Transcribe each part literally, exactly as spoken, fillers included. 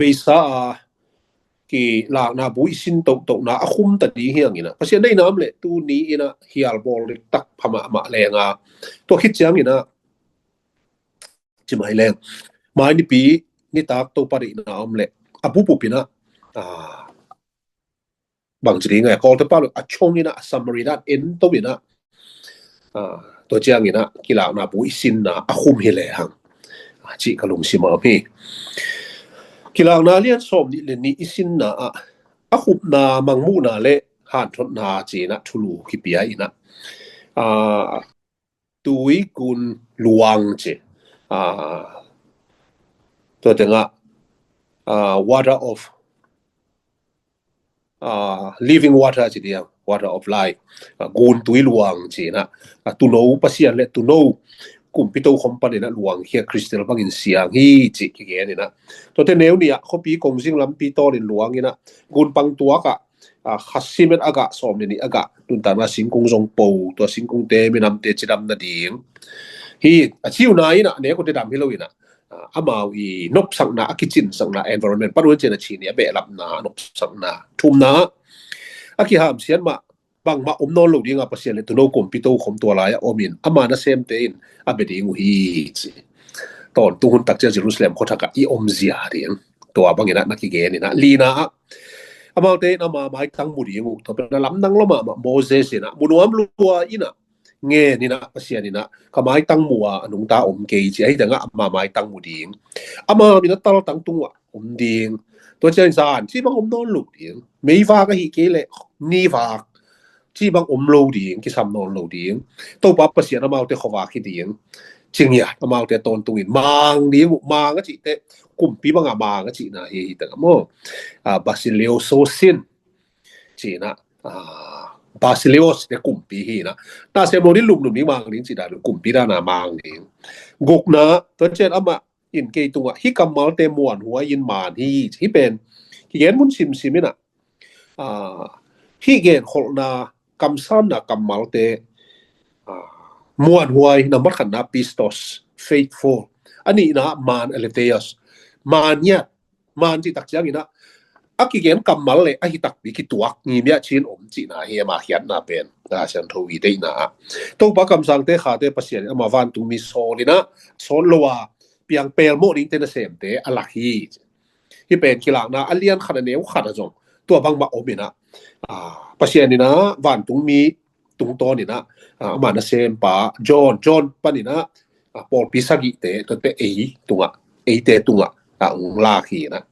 beisa a kilakna bu i sin tohtohna a khum ta ding hi hang in ah, Pasian deihna om leh tuni in ah hial bawl diktak pha mahmah leng a, tua khit ciangin ah, ci mai leng, mai nipi nitak Topa deihna om leh a bup bup in ah, a, bang ci ding a, Kawlte pa a chong in ah, a summary dan en to in ah, a, tua ciangin ah kilakna bu i sinna a khum hi lehang, a, cih ka lungsim a om hi. Kilakna lian sawm nih le nih i sinna ah a khupna, mangmuhna le hanthotna ci in ah thulu kipia in ah, a, tui gun luang ci, a, tua tengah, a, water of, a, living water ci ding, water of life, a, gun tui luang ci in ah, a, tuuno Pasian le tuuno kumpi tokhom panin ah luang khia Khristel bangin siang hi cih kigen in ah, tuate neu nih ah khuapi kongzing lampi tawnin luang in ah, gun pang tuak ah, a, kha simen a gah, sawm le nih a gah, nuntakna singkung zong po, tua singkungte minamte cidam nading hi. A ciuna in ah, a nek uh te dam hi lo in ah, a, amau i nopsakna, a kicinsakna environment, panuan cian a ci ni a behlapna, a nopsakna, thumna a kihamsiat mah, bangmah om nawn lo ding a, Pasian le tuuno kumpi tokhom tua lai-ah om in, ama nasemte in a bia ding uh hi ci. Tawntung hun tak ciang Jerusalem khuathak ah i omzia ding, tua bangin ah na kigen in ah, lina ah amaute in ama maitang mu ding uh, tua pen a lamdang lua mahmah, Moses in ah mu nuam lua in ah, ngen in ah, Pasian in ah ka maitang mu a, a nungta om kei ci, ahi tengah ama maitang mu ding, ama min a taltang tungah om ding. Tua ciang zan cih bang om nawn lo ding, meivak ahih kei leh nivak cih bang om lo ding, kisam nawn lo ding. Topa Pasian amaute khuavak hi ding, ci ngiat, amaute tawntungin mang ding uh, mang a cih teh kumpi bang a mang a cihna hi, hi tengah maw, a, basileiosis ci in ah, a, basileios te kumpi hi in ah, nasem lo ding, lumlum ding, mang ding cih dan, kumpi dan a mang ding. Gukna, tua ciang amah in kei tungah hih kammalte muanhuai in man hi, hih pen kigen mun simsim in ah, a, hih genkholhna, kamsanna kammalte, a, muanhuai, nambat khatna pistos, faithful, a nihna man, aletheia, man ngiat, man cih tak ciangin ah a kigen kammal le ahi takpi kituak ngimia cin om cihna hi, ama khiatna pen, a, Siangtho i deihna ah. Topa kamsangte khate Pasian in ama vantungmi sawl in ah, sawl lo a piang pelmawh dingte nasemte a lak hi. Hih pen Kilakna a lian khat a neu khat ah zong tua bangmah om in ah, a, Pasian in ah vantungmi tungtawn in ah, a, ama nasempa John, John panin ah, a, pawlpi sagihte, tuate ei tungah, eite tungah, a, hong lak hi in ah.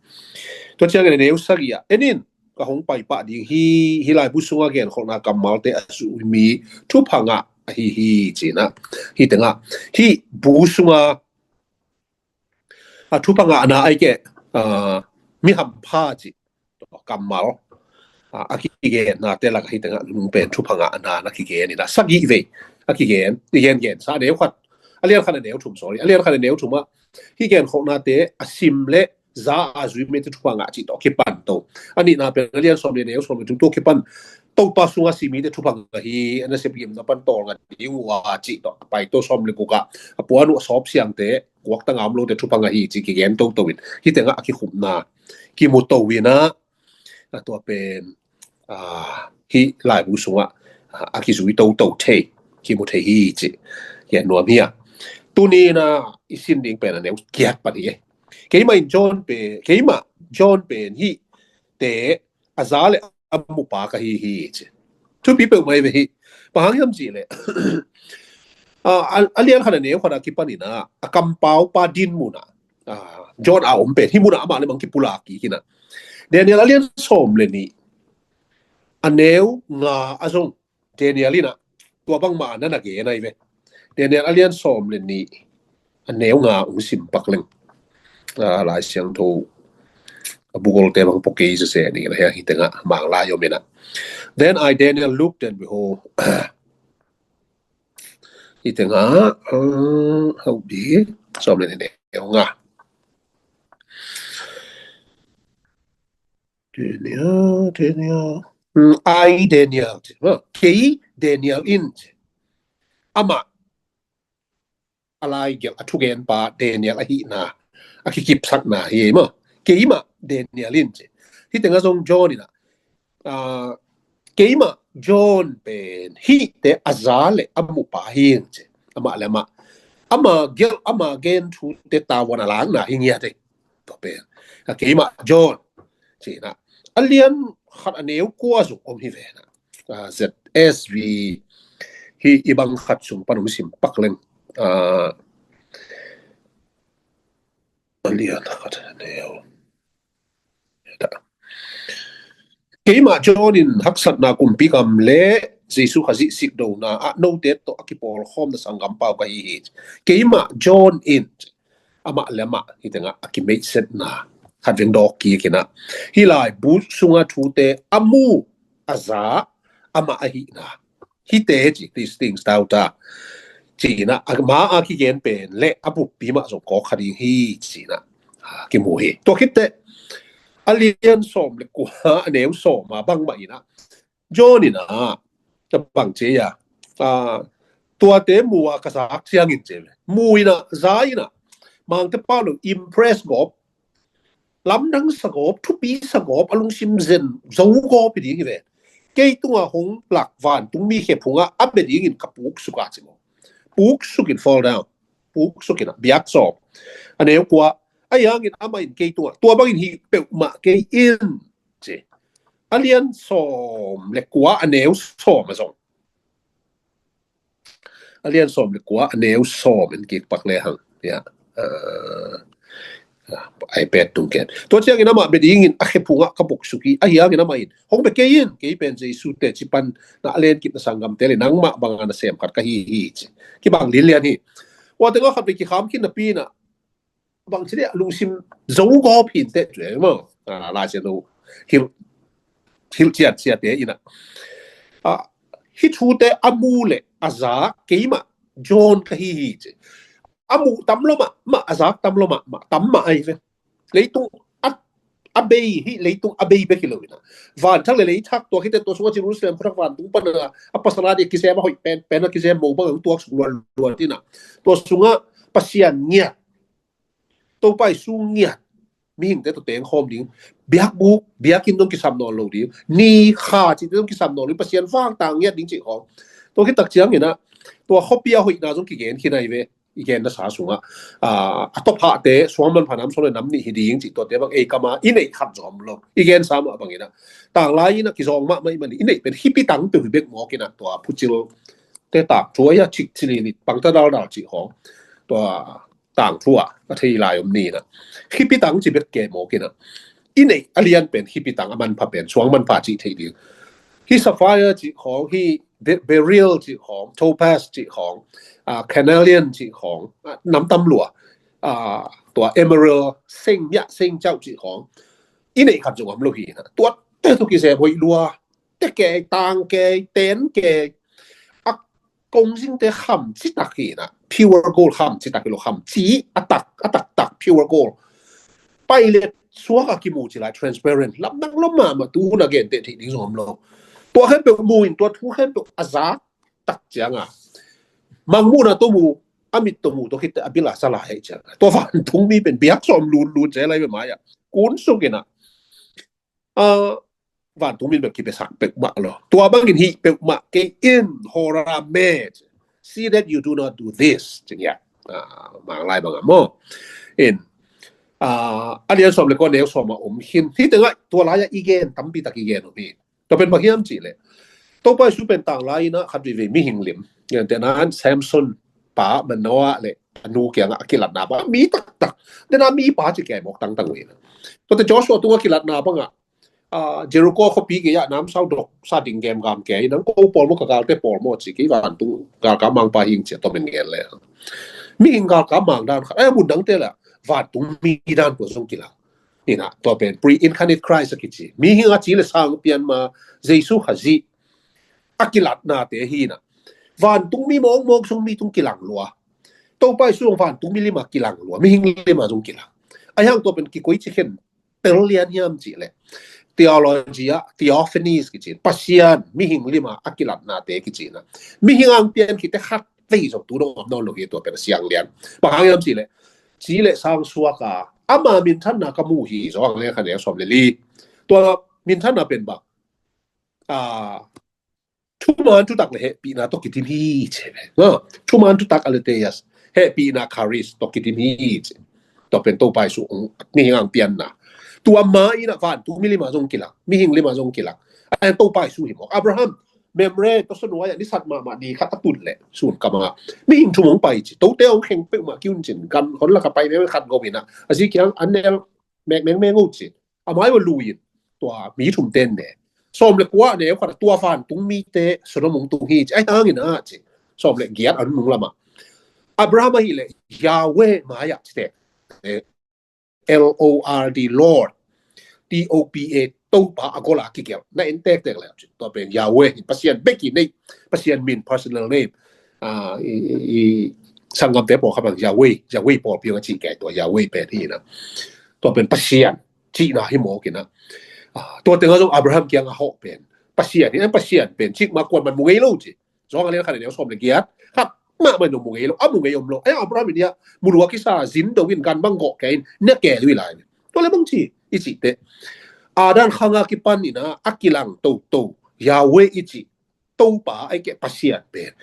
Tua ciangin a neu sagih ah, en in, ka hong pai pah ding hi, hih laibu sungah genkholhna kammalte a zuih mi thupha ngah ahi hi ci in ah. Hih tengah, hih bu sungah, a, thupha ngahna ahih kei leh, a, mi hampha cih kammal, a, a kigennate lakah hih tengah nung pen thupha ngahna na kigen in ah, sagih vei a kigen, i gengensa a neu khat, a lian khat a neu thum, sorry, a lian khat a neu thum ah hih genkholhnate a sim le za a zui mite thupha ngah cih tawh kipan to. A nihna pen a lian sawm le neu, sawm le thum, tua kipan Topa sungah si mite thupha ngah hi, a nasep gimna pan tawlnga ding uh a cih tawh a pai to. Sawm le guk ah a puan uh a sawp siangte, kuak tangah om lote thupha ngah hi cih kigen toto in, hih tengah a kikhupna kimu to in ah, a, tua pen, a, hih laibu sungah, a, a kizui toto thei, kimu thei hi cih gen nuam hi a. Tuni in ah i sin ding pen a neu giat pan hi. Keimah in John pen, keimah John pen hihte a za le a mupa ka hi hi ci. Thupi peuhmah hi ve hih. Bang hang hiam cih leh, a, a, a lian khat a neu khat a kipan in ah, a kampaupa din mun ah, a, John a om pen hih mun ah amah le amah kipulak kik in ah. Daniel a lian sawm le nih a neu nga ah zong Daniel in ah tua bangmah na na gen ahi ve. Daniel a lian sawm le nih a neu nga hong sim pak leng. A, Lai Siangtho a bukolte bang pua kei sese ni la, hih tengah Manglai om in ah. Then I, Daniel, looked and behold. Hih tengah, uh, how be? Sawm le nih a neu nga. Daniel, Daniel. Mm, I, Daniel. Kei Daniel in. Amah a laigelh, a thugenpa Daniel ahihna a kikipsakna hi maw. Keimah Daniel in ci. Hih tengah zong John in ah, ah, keimah John pen hihte a za le a mupa hi ing ci. Amah le amah, ama gelh, ama gen thute tavuan a lakna hi ngiat hi. Tua pen, a keimah John ci-in ah, a lian khat a neu kua zong om hi ve na. Ah, Z S V hi i bang khat sung pan hong sim pak leng. Ah, a lian khat a neu. Keimah John in haksatna, kumpi gam le Jesu Khazih sikdona ah note tawh a kipawlkhawmna sanggam pau ka hi hi. Keimah John in, amah le amah hih tengah a kimeihsetna khat veng dawk kik in ah, hih laibu sunga thute a mu, a za, amah ahihna, hihte ci, these things, tau ta, ci-in ah, ama a kigen pen le a buppi mah zong kawk kha ding hi ci-in ah, ah, kimu hi. Tua khit teh a lian sawm le kua a neu sawm ah bangmah in ah, John in ah, a bang ci a, ah, tuate mu a ka zak ciangin ci, mu in ah, za in ah, Mangte pau lo, impress gawp, lamdang sa gawp, thupi sa gawp, a lungsim zen zo gawp hi ding hi ve. Kei tungah hong lak vantungmi khe phungah a bia dingin ka puksuk a ci maw. Puksukin, fall down. Puksukin ah, biak sawm. A neu kua, ahi hangin amah in kei tungah tua bangin hih peuhmah kei in ci. A lian sawm le kua a neu sawm ah zong, a lian sawm le kua a neu sawm in kik pak le hang. Ya. Ah, ah, iPad tung ken. Tua ciangin amah bia dingin a khe phungah ka puksuk hi, ahi hangin amah in, hong bia kei in, kei pen Jesu teci pan na a len kipna sanggamte le nangmah banga nasem khat ka hi hi ci. Kibang linlian hi. Tua tengah khat vei kikham khin napi in ah, bang ci leh lungsim zo gawp hi inteh, cu e maw. Ah, Lai Siangtho hilh, hilh ciatciat te in ah, ah, hih thute a mu le a za keimah John ka hi hi ci. A mu tam lo mahmah, a zak tam lo mahmah, tam mah ahi ve. Leitung a, a bei hi, leitung a bei bek hi lo in ah, vanthak le leithak, tua khit teh tua sungah Jerusalem khuathak vantung pan a, a pasal a ding kisem a hoih penpen a kisem mo bang hong tuaksuk luatluat in ah, tua sungah Pasian ngiat, Topa Jesu ngiat, mihingte tawh tengkhawm ding, biakbuk, biakinn zong kisam nawn lo ding, ni kha cihte zong kisam nawn lo ding, Pasian vangtang ngiat ding cih khawng. Tua khit tak ciangin ah, tua khuapi a hoihna zong kigen khin ahi ve, i genna sa sungah. Ah, a tawphahte suang manpha nam sawm le nam nih hi ding cih, tuate bang ei kam a i neih khat zong om lo. I gensa mah bangin ah, tanglai in ah kizawng mahmah ahih manin i neih pen hih pi tang peuh hi bek mawk in ah, tua phucil te tak thuai a cik cili nih pangta daldal cih khawng, tua tangthu ah a thei lai om ni in ah, hih pi tang ci bek kei mawk in ah, i neih a lian pen hih pi tang, a manpha pen suang manpha cih theih ding. Hih sapphire cih khawng, hih be-, beryl cih khawng, topaz cih khawng, ah, carnelian cih khawng, ah, nam tam lua, ah, tua emerald, seng miah seng cauh cih khawng, i neih khat zong om lo hi in ah, tuate tawh kisem hoih lua, te kei, tang kei, ten kei, a kongzingte kham citak hi in ah, pure gold kham citak hi lo, kham ci a tak, a taktak pure gold. Pailet suak a kimu ci lai, transparent, lamdang lua mahmah, tu hun a genteh theih ding zong om lo. Tua khempeuh mu in, tua thu khempeuh a zak tak ciang a, mangmuhna tawh mu, a mit tawh mu, tua khit teh a bil a sa lai hi ciang a, tua vantungmi pen biak sawm lutlut ci lai ve mai ah, kunsuk in ah, ah, vantungmi bek kipiasak peuhmah lo. Tua bangin hih peuhmah kei in, Hora me, see that you do not do this, ci ngiat. Ah, Manglai bang a maw. In, ah, a lian sawm le kua neu sawm ah om khin. Hih tengah tua lai-ah i gen tampi tak i gen om hi. Tua pen bang hiam cih leh, Topa Jesu pen tanglai in ah khat veivei mihing lim, gentehna-in Samson pa Manoah le a nu kiangah a kilatna bang, mi taktak, dena mipa ci kei mawk tangtang uh hi in ah. Tuate Joshua tungah kilatna bangah, ah, Jericho khuapi gei-ah namsau dok sa ding gemgam kei, nang ko pawl maw, ka galte pawl maw ci, kei vantung galkap mangpa hi ing ci a, tua pen gen le, mihing galkap mang dan khat, a mun dangte le vantungmi dan tua zong kilang in ah, tua pen pre-incarnate Christ a kici. Mihing a ci le sang pian ma, Jesu Khazih a kilatnate hi in ah, vantungmi mawkmawk zong mi tung kilang lua. Topa Jesu zong vantungmi lim a kilang lua, mihing lim a zong kilang. Ahi hang tua pen kikoici khen tel lian hiam cih leh, theology ah theophanies kici, Pasian mihing lim a a kilatnate kici in ah, mihing ang pian khit teh khat vei zong tu dong om nawn lo hi, tua pen a siang lian. Bang hang hiam cih leh, ci le sang suak a, Ama minthanna ka mu hi, Johan lian khat neu sawm le li. Tua minthanna pen bang, a, thuman thutak le hehpihna tawh kidim hi ci. Thuman thutak, aletheia, hehpihna, charis, tawh kidim hi ci. Tua pen Topa Jesu mihing a pianna. Tua ma in a vantung mi lim a zong kilang, mihing lim a zong kilang. A en Topa Jesu hi mawk. Abraham, Mamre tawh sawt nuai ah ni sat mahmah ni khat a tun leh sun kam a, mihing thum hong pai ci. Tote hong kheng peuhmah ki-un cin, gan hon lak a pai meme khat gawm in a, a zi kiang an nel mek mengmeng uh ci. A mai uh lui in tua mi thum ten ne. Sawm le kua neu khat ah tua vantung mite Sodom hong tung hi ci. Ahi hangin a ci, sawm le giat a nunung lam ah, Abraham ahih leh Yahweh mai ah ci te, L O R D, Lord. T O P A, Topa a gol a kigelh. Na en tektek le, tua pen Yahweh, Pasian bek i nei, Pasian min, personal name. A, i, i, i sanggamte pawlkhat bang Yahweh, Yahweh pawlpi hong a cih kei, tua Yahweh pen hi na. Tua pen Pasian cihna hi mawk in a. A, tua teng ah zong Abraham kiang a hawh pen Pasian hi, Pasian pen cik ma kuan man mu ngei lo ci. Johan lian khat neu sawm le giat, khat mahmah in mu ngei lo, a mu ngei om lo. Ahi Abraham in a mu lua kisa, zin do in, gan bang gawh kei in, na ke lui lai. Tua le bang ci, i cih teh, Adam khang a kipan in a, a kilang toto Yahweh i cih Topa, ahih keh Pasian pen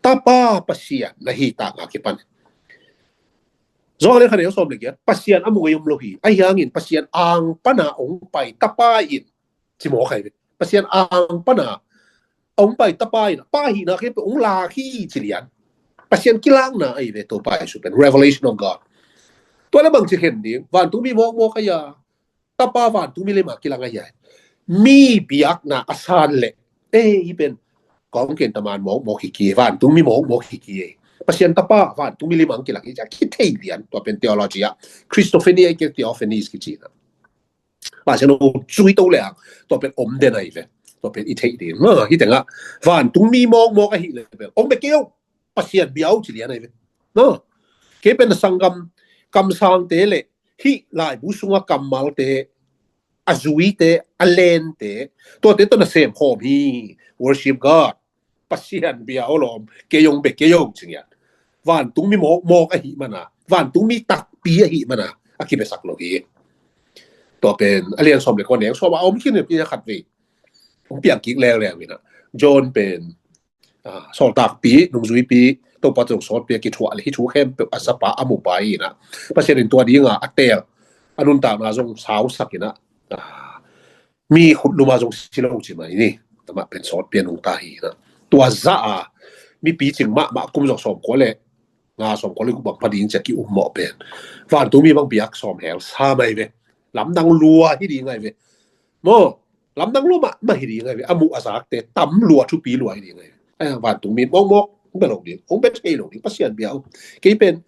Tapa Pasian na hi tang a kipan. Johan lian khat neu sawm le giat, Pasian a mu ngei om lo hi. Ahi hangin Pasian ang pan a hong pai Tapa in ci mawk hi ve. Pasian ang pan a hong pai Tapa in, Pa hihna khempeuh hong lak hi ci lian. Pasian kilakna ahi ve, Topa Jesu pen, revelation of God. Tua le bang ci khen ding, vantung mi mawkmawk ahi a, Tapa vantung mi lim a kilang ahi a, mi biakna a san leh, eh, hi pen, kong ken taman mawkmawk hi ki, vantung mi mawkmawk hi ki. Pasian Tapa vantung mi lim a kilang hi ci a kithei lian, tua pen theology ah Christophany, ahih keh theophany kici na. Pasian hong zui to le ang, tua pen om den ahi ve. Tua pen i theih ding. Ma, hi teng ah vantung mi mawkmawk ahih le pen, hong bek kei o, Pasian bia o ci lian ahi ve. No. Kei pen a sanggam kamsangte le hih laibu sunga kammalte, a zuite, a lente, tuate tawh na sem khawm hi. Worship God. Pasian bia o lawm, kei hong bek kei o ci ngiat. Vantung mi mawkmawk ahih man a, vantung mi takpi ahih man a, a kibesak lo hi. Tua pen a lian sawm le kua neu sawm a om khin pi khat vei hong piang kik leuleu in a, John pen, a, sawltakpi, nungzuipi, Topa tawh sawtpi a kithuah le hih thu khempeuh a zapa a mupa in a, Pasian in tua ding a a teel, a nuntakna zong sausak in a, a, mi khutlum a zong si lo ci mai ni. Amah pen sawtpi a nungta hi na. Tua zah a mipi cing mahmah kum zong sawmkua le nga, sawmkua le guk bang pha ding ci a ki-um mawh pen, vantung mi bang biak sawm hel sa mai ve. Lamdang lua hi ding ahi ve. Maw, lamdang lua mahmah hi ding ahi ve. A muh a zakte tam lua, thupi lua hi ding ahi ve. Ahi hang vantung mi mawkmawk hong bia lo ding, hong bia thei lo ding, Pasian bia o. Kei pen,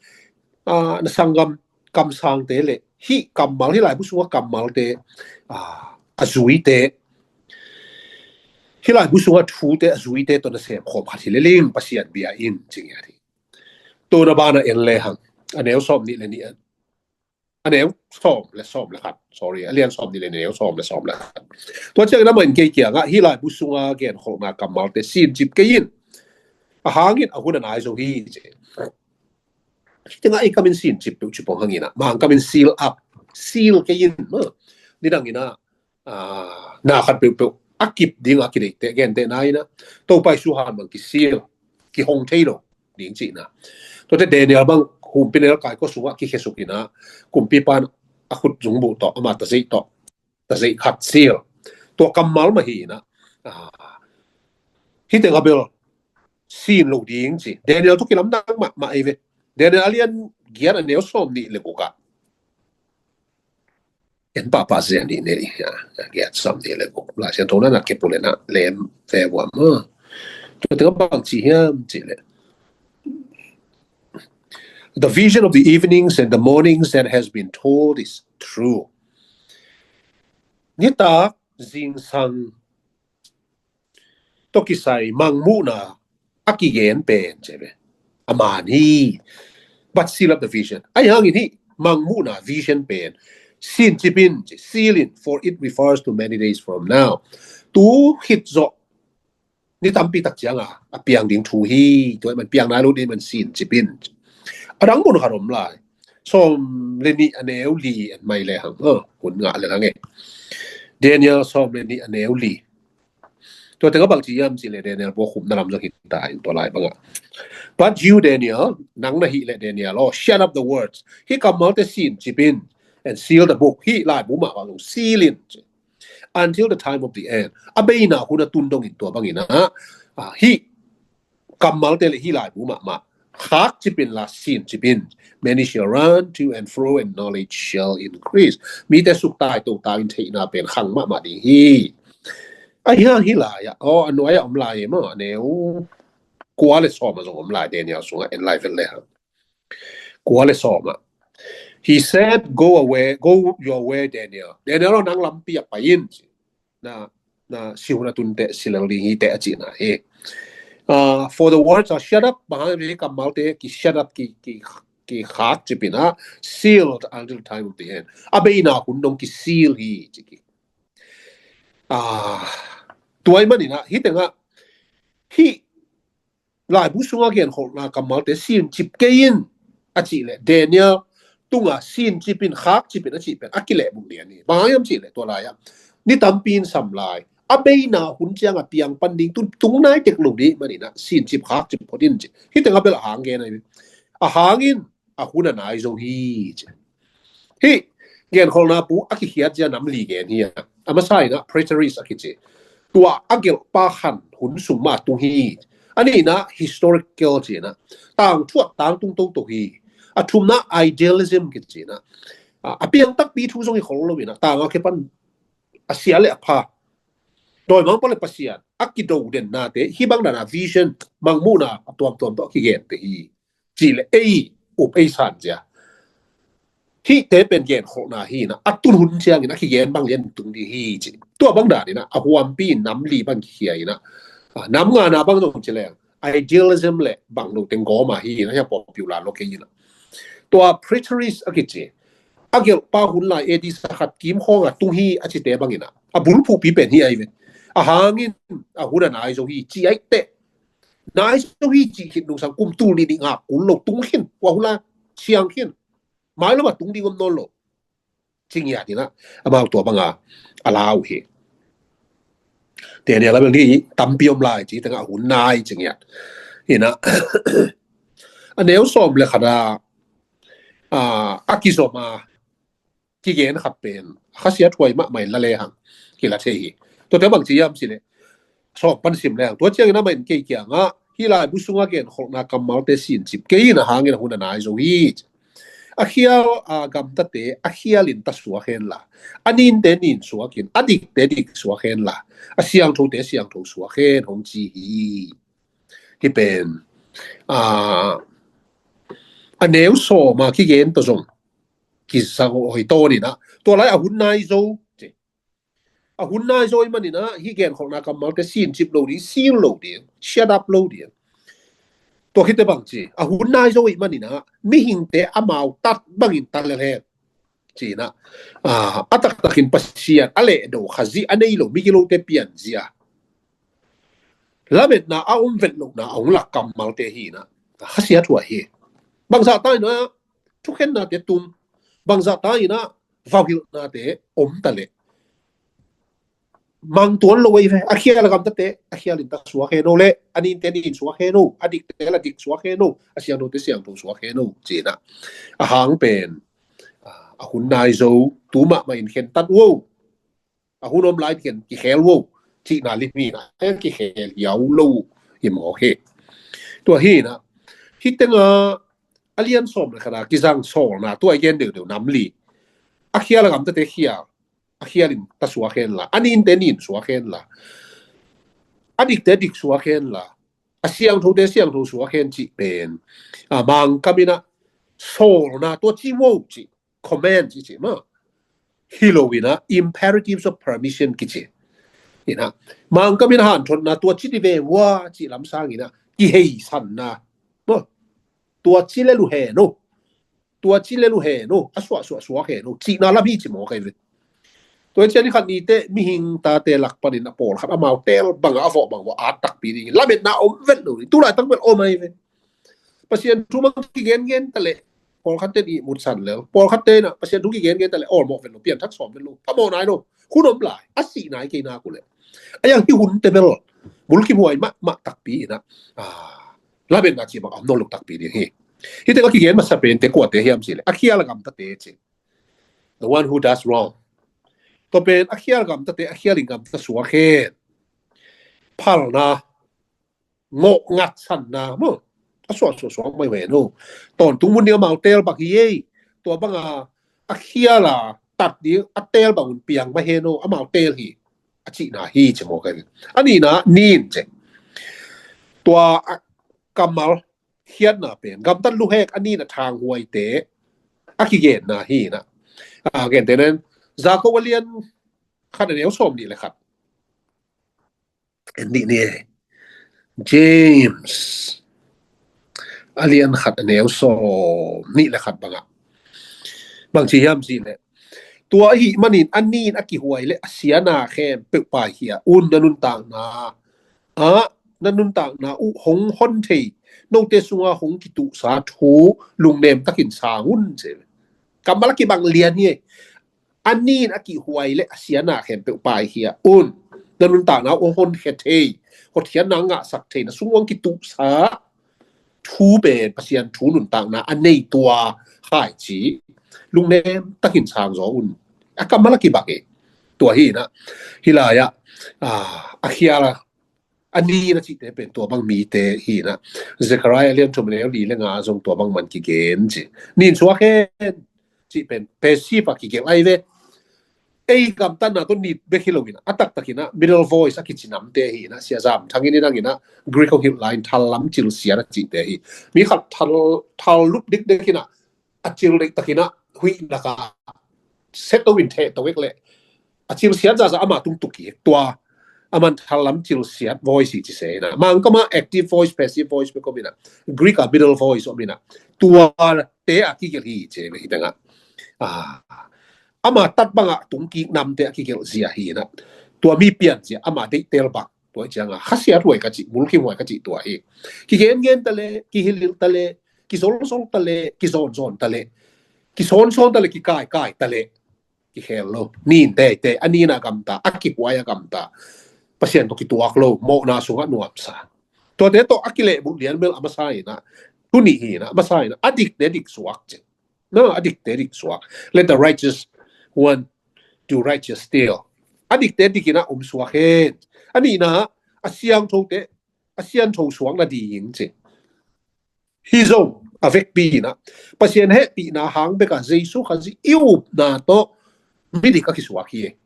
a, na sanggam kamsangte le hih kammal, hih laibu sunga kammalte, a, a zuite, hih laibu sunga thute a zuite tawh na sem khawm khat hi le ling, Pasian bia in ci ngiat hi. Tua na ban a en le hang, a neu sawm nih le nih, a neu sawm le sawm le khat, sorry, a lian sawm nih le nih, a neu sawm le sawm le khat. Tua ciangin amah in kei kiangah, hih laibu sunga genkholhna kammalte sincip kei in, a hangin a hun a nai zo hi ci. Tengah ei kam in sincip peuh ci pong hang in a, Mangkam in seal up, seal kei in, ma. Nidang in a, a, na khat peuhpeuh a kip ding a kideihte, gentehna in a, Topa Jesu han bang kisil, kihong thei lo ding cihna. Tuate Daniel bang humpinelkai kua sungah kikhesuk in a, kumpipa in a khut zungbuh tawh, ama tazeih tawh, tazeih khat seal. Tua kammal mah hi in a, a, hih teng a bel sin lo ding ci. Daniel tawh kilamdang mahmah ei ve. Daniel a lian giat a neu sawm nih le guk ah. En pahpah zen nih ne, ya, ya, giat sawm nih le guk. Lai Siangtho na na kep uh le na lem ve ua maw. Tua teng bang ci hiam cih leh, the vision of the evenings and the mornings that has been told is true. Nitak zingsang tawh kisai mangmuhna a kigen pen ci ve, a man hi. But seal up the vision. Ahi hangin hih mangmuhna, vision pen sincip in ci, seal in, for it refers to many days from now. Tu khit zawh ni tampi tak ciang a, a piang ding thu hi. Tua man piang nai lo ding man sincip in. A dang mun khat om lai. sawm le nih a neu li en mai le hang. Hun ngah le hang e. Daniel sawm le nih a neu li. Tua tengah bang ci hiam cih leh Daniel bua khupna lam zong hi ta in tua lai bangah. But you, Daniel, nang na hih leh Daniel aw, shut up the words. Hih kammalte sin cip in, and seal the book. Hih laibu mahmah zong seal in. Until the time of the end. A beina hun a tun dongin tua bangin ah, hih kammalte le hih laibu mahmah khak cip in la sin cip in. Many shall run to and fro and knowledge shall increase. Mite suktai to ta in theihna pen khang mahmah ding hi. A hia hih lai ah, aw, a nuai ah om lai e maw, a neu kua le sawm ah zong om lai, Daniel sungah en lai vet le hang. Kua le sawm ah. He said, go away, go your way, Daniel. Daniel aw, nang lampi ah pai in. Na, na, si hun a tun teh si lel ding hi teh a cihna hi. For the words are shut up, bang hang hiam cih leh kammalte ki shut up, ki, ki, ki khak cip in ah, sealed until the time of the end. A beina hun dong ki seal hi ci ki. Tua ahih manin ah, hih tengah, hih laibu sungah genkholhna kammalte sin cip kei in a cih leh Daniel tungah sin cip in, khak cip in a cih pen a kilehbulh lian hi. Bang hang hiam cih leh tua lai ah ni tampi in sam lai, a beina hun ciang a piang pan ding, tung nai tek lo ding manin ah sin cip khak cip phot in ci. Hih tengah bel a hang gen ahi. A hang in, a hun a nai zo hi ci. Hih genkholhna pu a kikhiat zia nam li gen hi a. A masa in ah preterist a kici. Tua a gelhpa khan hun sung mah tung hi. A nihna historical ci in ah, tangthu ah tangtung toto hi. A thumna idealism kici in ah, a piang takpi thu zong hi khol lo in ah, tang a kipan a sia le a pha, dawimangpa le Pasian a kido dennate, hih bang dana vision, mangmuhna a tuamtuam tawh a kigente hi. Cih leh ei up ei san zia. Hihte pen genkholhna hi in ah, a tun hun ciangin a kigen bang lian tung ding hi ci. Tua bang dan in ah a huampi in nam li bang kikhia in ah, nam ngana bang zong ci leng idealism le bang lo teng gawm a hi in ah, hia popular lo kei in ah. Tua preterist a kici, a gelhpa hun lai A D sakhat kim khawng a tung hi a cite bang in ah, a bulphuhpi pen hi ahi ve. A hang in, a hun a nai zo hi ci ahi teh. Nai zo hi cih khit nungsang kum tul nih nih ngak kul lo tung khin, tua hun lai siang khin. Mailam a tung ding om nawn lo. Ci ngiat in ah, amau tua banga a lau hi. Daniel a bel ni tampi om lai ci tengah a hun nai ci ngiat in ah, a neu sawm le khat ah a kizom a kigen khat pen a khasiathuai mahmah in la le hang kila thei hi. Tuate bang ci hiam cih leh, sawm pan sim le hang. Tua ciangin amah in kei kiangah, hih laibu sungah genkholhna kammalte sin cip kei in, a hang in a hun a nai zo hi. A khial a gamtate a khial in ta suak hen la, a ninte nin suak in, a dikte dik suak hen la, a siangthote siangtho suak hen, hong ci hi. Hih pen a neu sawm a kigen tawh zong kizang hoi tawn in ah, tua lai a hun nai zo ci. A hun nai zo ahih manin ah, hih genkholhna kammalte sin cip lo ding, seal lo ding, shut up lo ding. Tua khit teh bang ci, a hun nai zo ahih manin ah, mihingte amau tat bangin tat lel hen ci in ah, a taktakin Pasian a lehdo Khazih a nei lo migilote pianzia, lametna a om vet lohna a hong lak kammalte hi in ah, khasiathuai hi. Bangzah ta in ah thukhennate tung, bangzah ta in ah vauhilhnate om ta leh, mang tuan lo ahi ve. A khial a gamtate a khial in ta suak hen o le, a ninte nin suak hen o, a dikte la dik suak hen o, a siangthote siangtho suak hen o ci in ah, a hang pen a hun nai zo, tu mahmah in khentat uh o, a hun om lai in kikhel uh o cihna lim hi in ah, a kikhel hiau lo hi mawk hi. Tua hi in ah, hih tengah a lian sawm le khat a kizang sawlna, tua i gen deuhdeuh nam li. A khial a gamtate khial, a khial in ta suak hen la, a ninte nin suak hen la, a dikte dik suak hen la, a siangthote siangtho suak hen cih pen, a, Mangkam in ah sawlna, tua ci uh o cih, command ci ci mah hi lo in ah, imperatives of permission kici in ah, Mangkam in ah hanthotna, tua ci dih ve ua cih lam sang in ah kiheisanna maw. Tua ci lel uh hen o, tua ci lel uh hen o, a suahsuah suak hen o cihna lam hi ci mawk ahi ve. Tua hi ciang ni khat ni teh mihing tate lak panin a pawlkhat amau tel bangah a vawh bang vawh at takpi ding, lametna om vet lo ding, tu laitak bel om ahi ve. Pasian thu mang kigengen ta leh pawlkhatte in ihmut san lel, pawlkhatte in ah Pasian thu kigen gen ta leh awlmawh vet lo, pianthak sawm vet lo, phamawh nai lo, hun om lai, a sih nai kei nak uh leh. A yang hih hunte bel mulkimhuai mahmah takpi in ah, ah, lametna cih bang a om nawn lo takpi ding hi. Hih teng a kigen masa pente kuate hiam cih leh a khial a gamtate cih. The one who does wrong. Tua pen a khial gamtate, a khial in gamta suak hen. Phalna, ngawh ngatsanna maw, a suaksuak suak mai ve no. Tawntung mun ding amau teel bang hi ei. Tua banga a khial a tat ding a teel bang un piang mah hen no, amau teel hi, a cihna hi ci maw ka hi. A nihna nin ci. Tua a kammal khiatna pen gamtat luhek a nin a thanghuaite a kigenna hi in ah. A, gentehna in Jakob a lian khat a neu sawm nih le khat. En dih ni e. James a lian khat a neu sawm nih le khat bangah bang ci hiam cih leh, tua ahih manin a nin a kihuai le a siana khempeuh paikhia un, na nuntakna ah, na nuntakna uh hong hon thei, note sunga hong kituhsa thu lungnem takin sang un ci. Kammal a kibang lian hi. A nin a kihuai le a siana khempeuh paikhia un, na nuntakna uh hong honkhia thei, hotkhiatna ngahsak thei, na sung hong kituhsa thu pen Pasian thu nuntakna a nei tua khaici lungnem takin sang zaw un. A kammal a kibang hi. Tua hi in ah, hih lai-ah, ah, a khial a, a nin a cihte pen tua bang mite hi in ah. Zechariah lian thum a neu li le nga zong tua bang man kigen ci. Nin suak hen cih pen passive a kigelh ahi ve. Ei gamtatna tawh nin bek hi lo in ah, a taktak in ah middle voice a kici namte hi in ah, Sia Zam Thang in i nang in ah Greek hong hilh lai-in thallam cilsiat a cihte hi. Mi khat thal, thal lup dikdek in ah, a cil diktak in ah huih lak ah setto in theh to ek leh a cilsiat zahzah ama tung tuk hi. Tua a man thallam cilsiat voice hi ci se in ah. Mangkam ah active voice, passive voice bek om in ah, Greek ah middle voice om in ah, tuate a kigelh hi ci ve hi teng ah. Ah, ama tat bangah tung kik namte a kigelh zia hi in ah. Tua mi pian zia ama deihtel bang. Tua hi ciangah khasiathuai ka cih, mulkimhuai ka cih tua hi. Kigengen ta leh, kihilhhilh ta leh, kizolzol ta leh, kizonzon ta leh, kisonson ta leh, kikaikai ta leh, kikhel lo. Nin teitei, a nin a gamta, a kihuai a gamta, Pasian tawh kituak lo, mawhna sungah nuamsa. Tuate tawh a kilehbulh lian bel a masa in ah, tuni hi in ah, a masa in ah, a dikte dik suak ci. No, a dikte dik suak. Let the righteous one do righteous still. A dikte dik in ah om suak hen. A nihna, a siangthote a siangtho suak nading ci. Hih zong a vekpi in ah, Pasian hehpihna hang bek a Jesu Khazih i upna tawh midik a kisuak hi.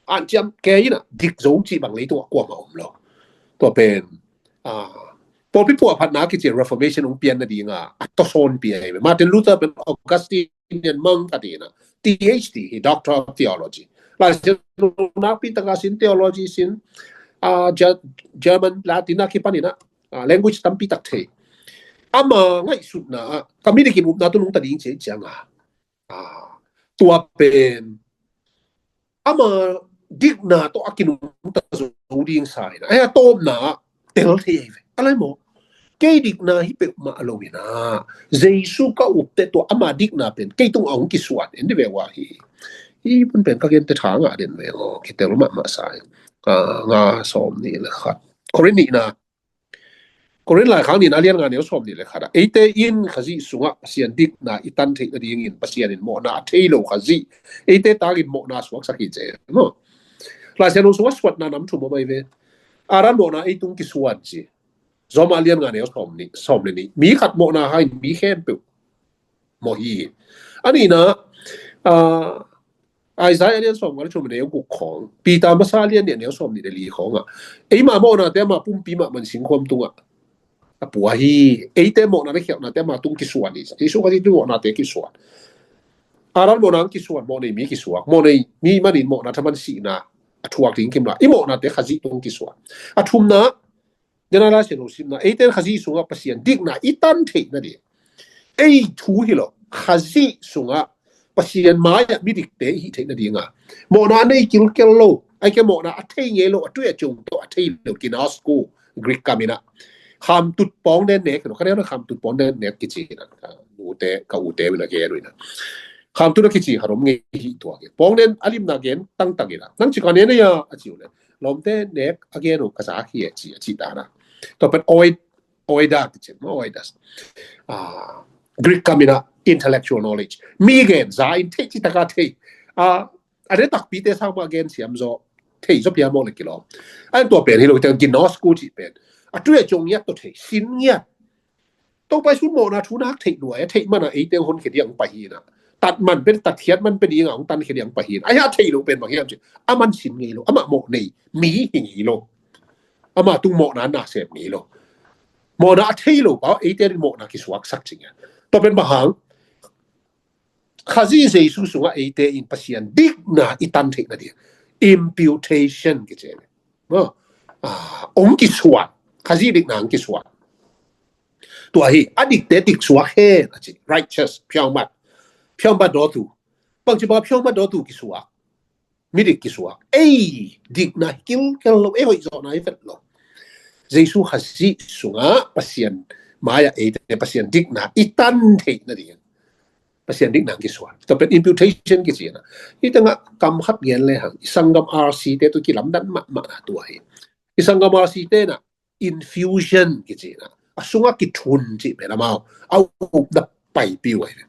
Anciam kei in ah dik zo cih bang leitungah kuamah om lo. Tua pen, ah, pawlpi puahphatna kici Reformation hong pian nading a, a tawsawnpi ahi. Martin Luther pen Augustine in mang khat in ah, T H D hi, Doctor of Theology. Laisiangtho nakpi taka sin, theology sin, ah, Ge-, German, Latin a kipan in ah, ah, language tampi tak thei. Ama ngaihsutna ah, ka midik in upna tawh nungta ding ci ciangah, ah, tua pen ama dikna tawh a kinungta zo ding sa in ah, a tawpna ah tel thei ahi ve. A lai maw? Kei dikna hi peuhmah lo in ah, Jesu ka upte tua ama dikna pen kei tungah hong kisuan en dih ve uh ahi. Hih bun pen ka gente tha ngah den ve aw, kitel mahmah sa in. Ah, nga sawm nih le khat. Korin nihna, Korin laikhak nihna lian nga neu sawm nih le khat ah, eite in Khazih sungah Pasian dikna i tan theih nadingin Pasian in mawhna a thei lo Khazih eite tangin mawhna suaksak hi ci maw? Laisiangtho sungah suatna nam thum om ahi ve. Adam mawhna ei tung kisuan ci. Roma lian nga neu sawm nih, sawm le nih. Mi khat mawhna hangin mi khempeuh mawh hi. A nihna, ah, Isaiah lian sawmnga le thum neu guk khawng, Peter masa lian nih neu sawm nih le li khawngah, eima mawhnate ama pumpi mahmah in singkhuam tungah a pua hi. Eite mawhna le khialhnate ama tung kisuan hi. Jesu Khazih tung mawhnate kisuan. Adam mawhna kisuan, mawhnei mi kisuak. Mawhnei mi manin mawhna thaman sihna a thuak ding kimla. I mawhnate Khazih tung kisuan. A thumna, Dena la sia lo simna, eite Khazih sungah Pasian dikna i tan theih nading. Ei thu hi lo, Khazih sungah Pasian mai-ah midikte i hih theih nading a, mawhna a nei kilkel lo, ahih kei leh mawhna a thei ngei lo, a tui a ciong tawh a thei lo, ginosko, Greek kam in ah. Khamtut pawng nennek, ka neu na khamtut pawng nennek kici in ah. ute, ka ute uh in a gen uh in a. Khamtung a kici khat om ngei hi tua gen. Pawng nen a limna gen tangtang in a. Nang ci ka ne na ya a ci uh le. Lawmte nek a gen uh ka za hi e ci a ci dan a. Tua pen oid, oida kici maw, oidas. Ah, Greek kam in a intellectual knowledge. Mi gen za in thei ci taka thei. Ah, a de takpite sang mah gen siam zaw thei zaw pia mawk le kilawm. An tua pen hi lo te ginosko ci pen. A tu e ciang ngiat tawh thei, sin ngiat. Topa Jesu mawhna thu nak theih lua, a theih man a eite hong honkhia ding a hong pai hi na. Tat man pen, tat khiat man pen ding a hong tankhia ding a hong pai hi na. A hia theih loh pen bang hiam ci. Aman sin ngei lo, amah mawh nei mi hi ngei lo. Amah tung mawhna na sem ngei lo. Mawhna a thei lo pa eite in mawhna kisuaksak ci ngiat. Tua pen bang hang Khazih Jesu sungah eite in Pasian dikna i tan theih nading. Imputation kici hi. Maw? Ah, hong kisuan. Khazih dikna hong kisuan. Tua hi, a dikte dik suak hen a ci. Righteous, phiawngmat. Phiawngmat dawtu. Bangci bang phiawngmat dawtu kisuak. Midik kisuak. Ei, dikna hi kilkel lo, ei hoih zawhna hi vet lo. Jesu Khazih sungah Pasian mai-ah eite Pasian dikna i tan theih nading. Pasian dikna kisuan. Tua pen imputation kici na. Hi tengah kam khat gen le hang. I sanggam R C te tu kilamdan mahmah na tua hi. I sanggam R C te na infusion kici na. A sungah kithun ci pen amau. A upna paipi uh ahi ve.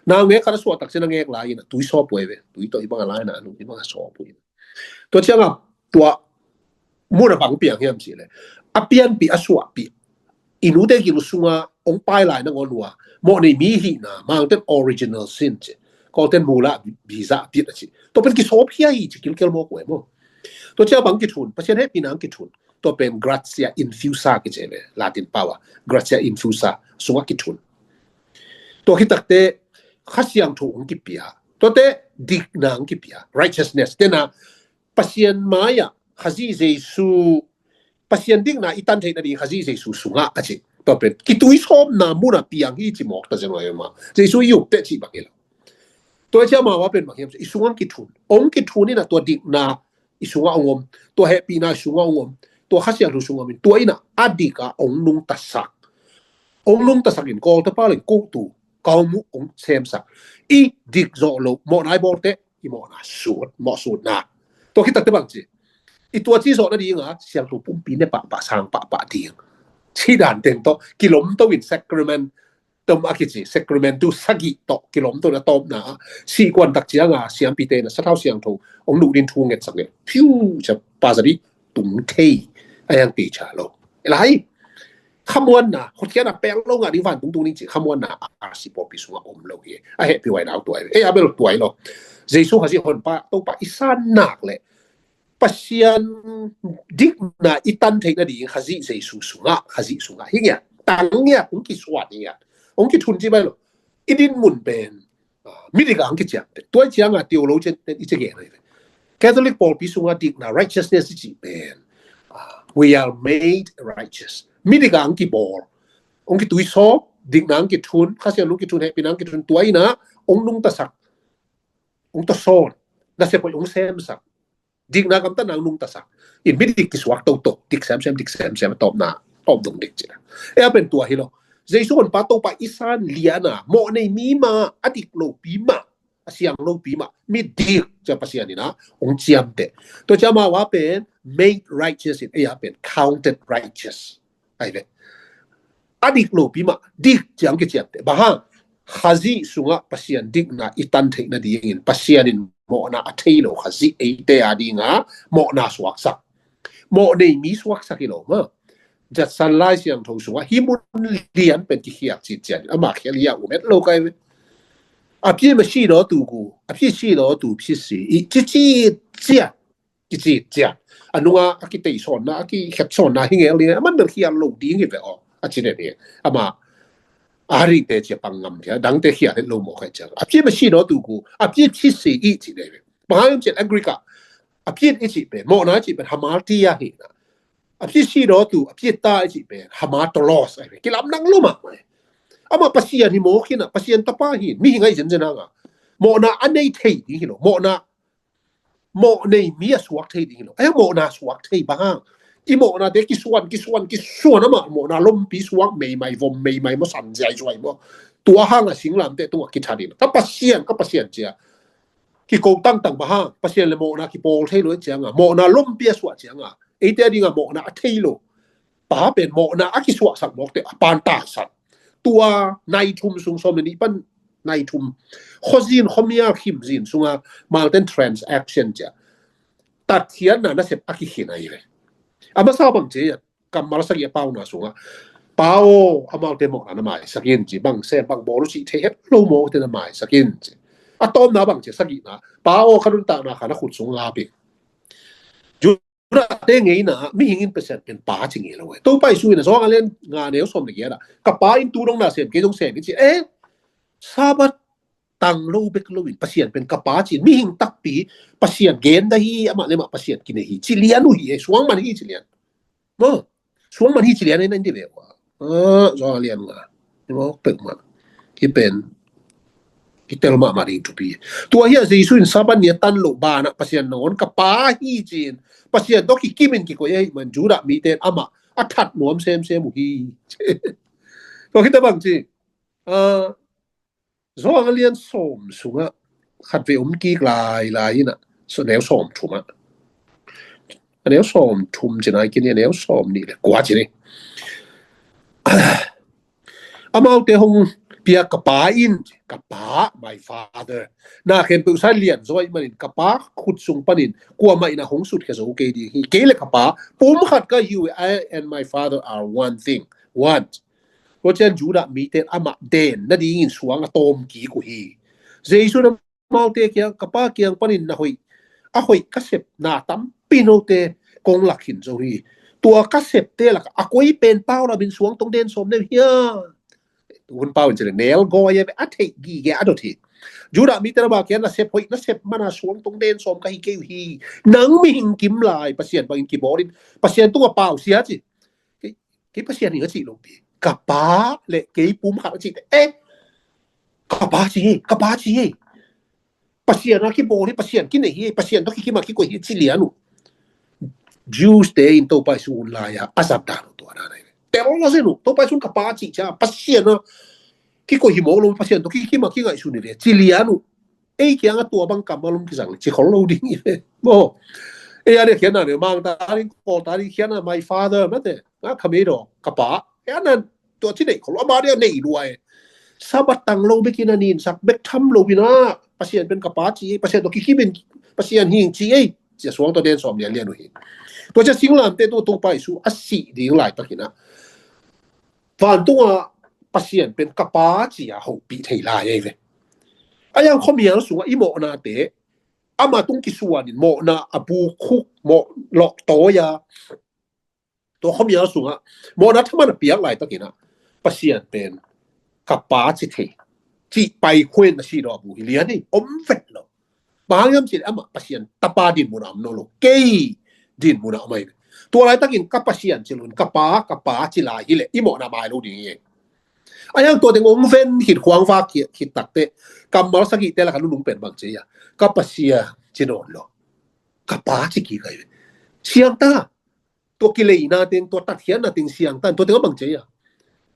Nau ngek khat a suah tak ciang a ngek lai in a tui sawp uh ahi ve. Tui tawh i bang a lai na, a nung i bang a sawp uh ahi ve. Tua ciang a tua mun a bang piang hiam ci le. A pianpih a suahpih. I nute gil sungah hong pai lai nangawn uh a. Mawh nei mi hihna, Mangten original sin ci. Kawlten mula biza a piat a ci. Tua pen kisawp hi a hi ci kilkel mawk uh ahi maw. Tua ciang bang kithun, Pasian hehpihna hong kithun. Tua pen gratia infusa kici ve, Latin pau a. Gratia infusa, sungah kithun. Tua khit takte, Kha Siangtho hong kipia. Tuate, dikna hong kipia. Righteousness. Tena, Pasian mai-ah, Khazih Jesu, Pasian dikna i tan theih nading Khazih Jesu sungah a ci. Tua pen, kituisawpna mun a piang hi ci mawk ta zeng lo hi ma. Jesu i upteh ci bang hi lo. Tua ciang amau a pen bang hiam ci, i sungah hong kithun. Hong kithun in a tua dikna i sungah hong om. Tua hehpihna i sungah hong om. Tua Kha Siangtho sungah om in. Tua in a a dik a hong nungtasak. Hong nungtasak in Kawlte pau leng kuhtu. Kawlmuh hong semsak. I dik zawh lo. Mawhna i bawlte. I mawhna sut. Mawh sutna. Tua khit takte bang ci. I tua ci zawh nading a. Siangtho pumpi ne pahpah sang pahpah ding. Ci dan teng tawh. Kilawm to in sacrament. Tom a kici, sacramentu sagih tawh kilawm to na tawpna, sih kuan tak ciang a, siampite na sathau siangtho, hong nuh din thu ngetsak nge, phiu, cia pazadi, tung thei, a yang te ca lo. Elai, khamuanna, hotkhiatna pek lo ngah ding vantung tung ding ci, khamuanna, a si pawlpi sungah om lo hi, a hehpih huai nau tuai, ei a bel tuai lo. Jesu Khazih Honpa, Topa i san nak le, Pasian dikna i tan theih nading Khazih Jesu sungah, Khazih sungah. Hi ngiat, tang ngiat, hong kisuan ngiat. Hong kithun ci bai lo. I din mun pen. Ah, midik a hong kiciamteh. Tua ciang a theologian ten i ci gen hi. Catholic pawlpi sungah dikna righteousness i ci pen. Ah, we are made righteous. Midik a hong kibawl. Hong kituisawp, dikna hong kithun, Kha Siangtho hong kithun, hehpihna hong kithun, tua in a, hong nungtasak. Hong tasawn. Nasep hoih hong semsak. Dikna gamtatna hong nungtasak. In midik kisuak toto. Dik semsem, dik semsem, tawpna. Tawp dong dik cina. E a pen tua hi lo. Jesu Honpa Topa i san lian a. Mawh nei mi mah, a dik lopi mah. A siang lopi mah. Midik cia Pasian in a. Hong ciamteh. Tua cia amau a pen made righteous in. E a pen counted righteous. Ai ve. A dik lopi mah, dik ciang kiciamteh. Bang hang, Khazih sungah Pasian dikna i tan theih nadingin, Pasian in mawhna a thei lo Khazih eite a dinga, mawhna suaksak. Mawh nei mi suaksak hi lo ma. Jatsan Lai Siangtho sungah, hi mun lian pen kikhiak cician, ama khial hi a um et lo kai ve. A phi ma si lo tu gu, a phi si lo tu phi si, i cici cian. Kicit ciat. A nunga a kitei sawnna, a kikhet sawnna hi ngel ni, a man bel khial lo ding hi ve aw. A ci ne ni. Ama a ringte cia pang ngam cia, dangte khial het lo mawk hai ciang. A phi ma si daw tu ku, a phi phi si i ci ne ve. Bang hang ciat Agrica. A phi i ci pen, mawhna i ci pen, hamaltia hi na. A phi si daw tu, a phi ta i ci pen, hamatolos ai ve. Kilam nang lo mah mai. Ama Pasian hi mawk hi na, Pasian tapa hi, mi hi ngai zen zen hanga. Mawhna a nei thei ding hi lo, mawhna mawh nei mi a suak thei ding hi lo. Ai mawhna suak thei bang hang. I mawhnate kisuan, kisuan, kisuan amah mawhna lompi suak meimai, vom meimai maw, san ziai zuai maw. Tua hanga singlamteh tungah kithatin, ka Pasian, ka Pasian cia kiko tangtang bang hang, Pasian le mawhna kipawl thei lo cianga, mawhna lompi a suah cianga, eite a dinga mawhna a thei lo pa pen mawhna a kisuahsak mawkte a pan tasak. Tua nai thum sung, sawm le nih pan nai thum, khuazin khuamial khimzin sunga malten transaction cia tatkhiatna nasep a kikhin ahi ve. A masa bang cia, kammal sagih a pauna sungah, Pa aw, amaute mawhna na maisak in ci, bang sem bang bawl uh cih thei het lo mawkte na maisak in ci. A tawpna bang cia, sagihna, Pa aw, ka nuntakna kha na khut sung ngap in. Judahte ngeina mihing in Pasian pen pa ci ngei lo e. Topa Jesu in a Johan a lian nga neu sawm le giat ah, ka Pa in tu dong na sem, kei zong sem in ci. Eh, Sabbath tang lo bek loin Pasian pen ka Pa ci-in, mihing takpi Pasian gen da hi, amah le amah Pasian kinei hi ci lian uh hi e, suang man hi ci lian. Maw, suang man hi ci lian e, na in di ve ua. Ah, Johan a lian nga. Ni maw, pek mah. Hi pen kitel mahmah ding thupi. Tua hi a Jesu in Sabbath ni a tan loh banah Pasian nangawn ka Pa hi ci-in, Pasian tawh kikimin kikoih ahih man Judah mite in amah a that nuam semsem uh hi. Tua khit teh bang ci, ah, Johan a lian sawm sungah khatvei om kik lailai inah, so neu sawm thum ah. A neu sawm thum ci nai kei ni, a neu sawm nih le kua ci ni. Amaute hong pia ka Pa in, ka Pa, my Father, na khempeuh sa lian zaw ahih manin ka Pa khut sung panin kuamah in a hong sutkhia zo kei ding hi. Kei le ka Pa pumkhat ka hi uh, I and my Father are one thing, one. Tua ciang Judah mite in amah den nadingin suang a tawm kik uh hi. Jesu in amaute kiang, ka Pa kiang panin na hoih, a hoih ka sep na tampi note kong lak khin zo hi. Tua ka septe lakah a koi pen pau lamin suang tong den sawm na hi uh hiam? Hun pau in ci le, nel gawi a, a theih gige a dot hi. Judah mite in amah kiang, na sep hoih na sep mana suang tong den sawm ka hi kei uh hi. Nang mihing kim lai Pasian bangin kibawlin Pasian tungah pausia ci. Kei, kei Pasian hi a cih lo pi. Ka Pa le kei pumkhat a cih teh, eh, ka Pa ci hi, ka Pa ci hi. Pasian a kibawl hi, Pasian kinei hi, Pasian tawh kikim a kikoih hi ci lian uh. Jews te in Topa Jesu hun lai-a a zat dan uh tua dan ahi ve. Tel lo zen uh, Topa Jesu in ka Pa cih cia, Pasian a kikoih hi mawk lo, Pasian tawh kikim a kingaihsun hi ve ci lian uh. Ei kiangah tua bang kammal om kizang ci khol lo ding hi ve. Maw. Ei a dia khiatna ne, Mangta ding, Kawlta ding khiatna, my Father mate, nga khamei daw, ka Pa. Ei a nan tua ci neih khol lo, ama dia nei lua e. Sabbath tang lo bekin a ninsak bek tham lo inah, Pasian pen ka Pa ci, Pasian tawh kikim in, Pasian hing ci ei, cia suang tawh den sawm lianlian uh hi. Tua cia singlamteh tungah Topa Jesu a sih ding laitakinah vantungah Pasian pen ka Pa ci-a hopih thei lai ahi ve. A yang khuamial sungah i mawhnate ama tung kisuanin mawhna a bukhuk, mawh lawhtawi-a, tua khuamial sungah mawhna thaman a piak laitakinah Pasian pen ka Pa ci thei, cih pai khuain a si daw a bu hi lian hi, om vet lo. Bang hang hiam cih leh amah Pasian Tapa dinmun a om nawn lo, kei dinmun a om ahi ve. Tua laitakin ka Pasian ci loin ka Pa, ka Pa ci lai hileh i mawhna mai lo ding hi. A hiang tua teng hong ven khit, khuang vak khit, khit takteh kammal sagihte lakah nunung pen bang ci a, ka Pasian ci nawn lo, ka Pa ci kik ahi ve. Siangta, tua kileina teng, tua tatkhiatna teng siangta, tua teng a bang ci a,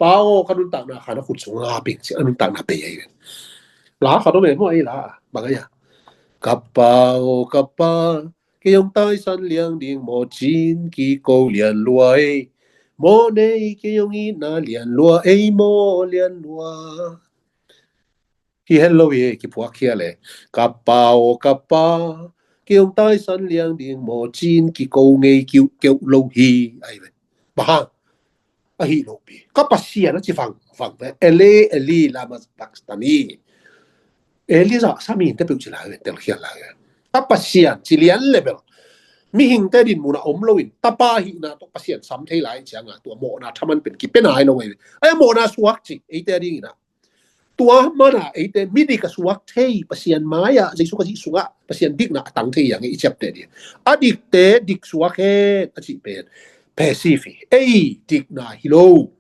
Pa aw, ka nuntakna kha na khut sung ngap ing ci, a nuntakna pei ahi ve. La khat om e maw, ei la bang ahi a, ka Pa aw, ka Pa, kei hong taisan liang ding maw, cin kiko lian lua ei, maw nei kei hong itna lian lua ei, maw lian lua. Hi het lo hi, kiphuak khia le, ka Pa aw, ka Pa, kei hong taisan liang ding maw, cin kiko ngei kiuhkeuh lo hi, ahi ve. Bang hang? Ahi lopi, ka Pasian a ci vangvang ve. Eli, Eli, lama sabakhtani. Eli zah sa mihingte peuh ci lai ve, telkhial lai ve. Ka Pasian ci lian le bel mihingte dinmun a om loin Tapa hihna tawh Pasian sam thei lai cianga tua mawhna thaman pen kipia nai lo ahi ve. A mawhna suak ci eite a dinginah, tua mana eite midik a suak thei, Pasian mai-ah Jesu Khazih sungah Pasian dikna a tang thei a ngei i ciapteh ding. A dikte dik suak hen a cih pen passive hi, ei dikna hi lo.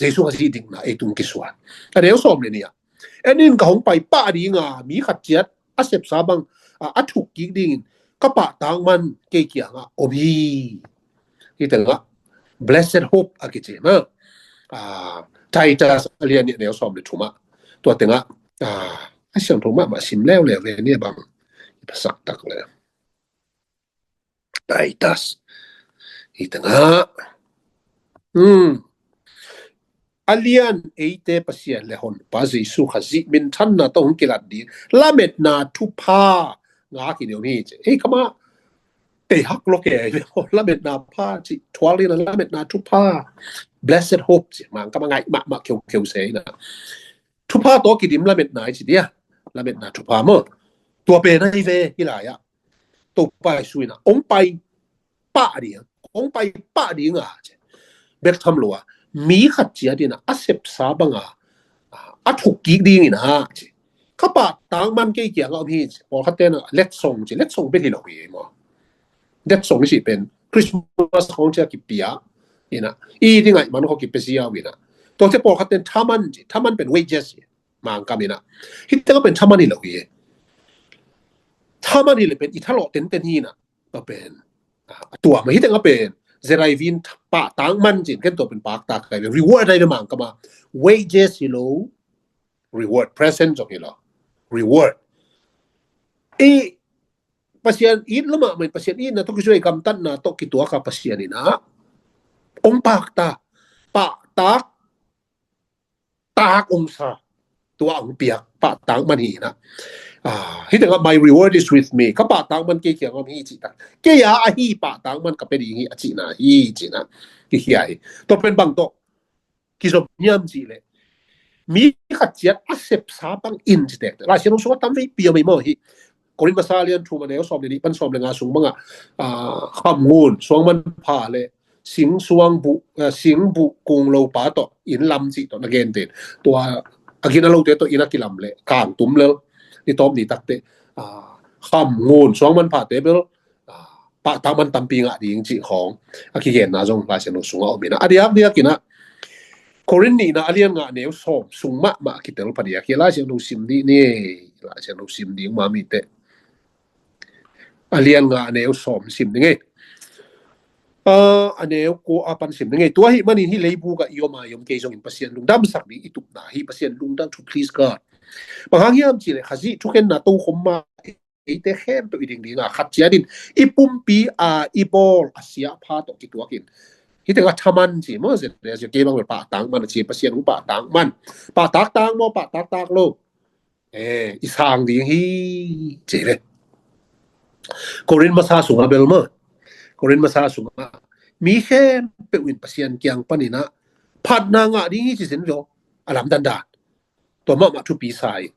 Jesu Khazih dikna ei tung kisuan. A neu sawm le nih ah, en in, ka hong pai pah dinga mi khat ciat a sepsa bang a, a thuk kik dingin ka pahtak man kei kiangah om hi. Hih tengah blessed hope a kici mah. Ah, Titus a lian nih a neu sawm le thum ah. Tua tengah, ah, a siangtho mahmah sim leuleu ve ni a bang. I phasak tak le. Titus. Hi tengah. Hmm. A lian eite Pasian le Honpa Jesu Khazih minthanna tawh hong kilat ding lametna thupha ngak i ding hi ci. Ei, kama tei hak lo ke, lametna pha ci, thual ding lametna thupha, blessed hope ci, Mangkam a ngaih mahmah kheukeu se ina. Thupha tawh kidim lametna i ci dia, lametna thupha maw. Tua pen ahi ve hi lai ah. Topa Jesu ina ong pai pah ding, ong pai pah ding a ci. Bek tham lo a, mi khat ciat ina a sepsa banga a thuk kik ding ina ci. Ka pahtak man kei kiangah om hi ci. Pawlkhat tena letsong ci, letsong bek hi lo hi maw. Letsong ci pen Christmas khong cia kipia ina, i ding ngaih man khong kipia sia ina. Tuate pawlkhat ten thaman ci, thaman pen wages ci. Mangkam ina. Hi tengah pen thaman hi lo hi. Thaman hi le pen i thalawh tenten hi ina. Tua pen, ah, tua mah hi tengah pen, zeraivin pahtak man cin, ken tua pen pahtak kai ve, reward ai ve Mangkam a. Wages hi lo, reward, present zong hi lo, reward. I Pasian it lama main, Pasian itna tawh kisuai, gamtatna tawh kituaka Pasian ina ong pahtak, pahtak tak ong sa, tua ong piak pahtak man hi ina. Ah, hi tengah my reward is with me. Ka pahtak man kei kiangah om hi ci tak. Kei a ahi pahtak man ka pia ding hi a cihna hi ci ina. Kikhia hi. Tua pen bang tawh kizom hiam ci le, mi khat ciat a sepsa bang in ci tek. Lai Siangtho sungah tam vei pia mai maw hi. Korin masa lian thum a neu sawm le nih pan sawm le nga sung bangah, ah, kham ngun suang manpha le sing suang buh, ah, sing buh kung lo pa tawh inn lam cih tawh na gen ten. Tua a gina lote tawh inn a kilam le kang tum lel ni tawm ni takte, ah, kham ngun suang manphate bel, ah, pahtak man tampi ngah ding cih khawng a kigenna zong Lai Siangtho sungah om ina. A diakdiak ina Korin nihna a lian nga a neu sawm sung mahmah a kitel phadiak hi. Lai Siangtho sim dih ni, Lai Siangtho sim ding ma mite. A lian nga a neu sawm sim ding ei. Ah, a neu kua a pan sim ding ei. Tua hi manin hi leibuk ah i om a i om kei zongin Pasian lungdamsak ding i tupna hi. Pasian lungdam, to please God. Bang hang hiam ci le Khazih thukhenna tokhom ma eite khempeuh i ding dinga khat ciat in i pumpi a i bawl a sia pha tawh kituakin. Hi tengah thaman ci maw, zia kei bang bel pahtak man a ci, Pasian hong pahtak man. Pahtak tak maw, pahtak tak lo. Eh, i sang ding hi ci ve. Korin masa sungah bel maw. Korin masa sungah mi khempeuh in Pasian kiang pan ina phatna ngah ding hi ci sin vio. A lamdang dan. Tua mahmah thupi sa hi.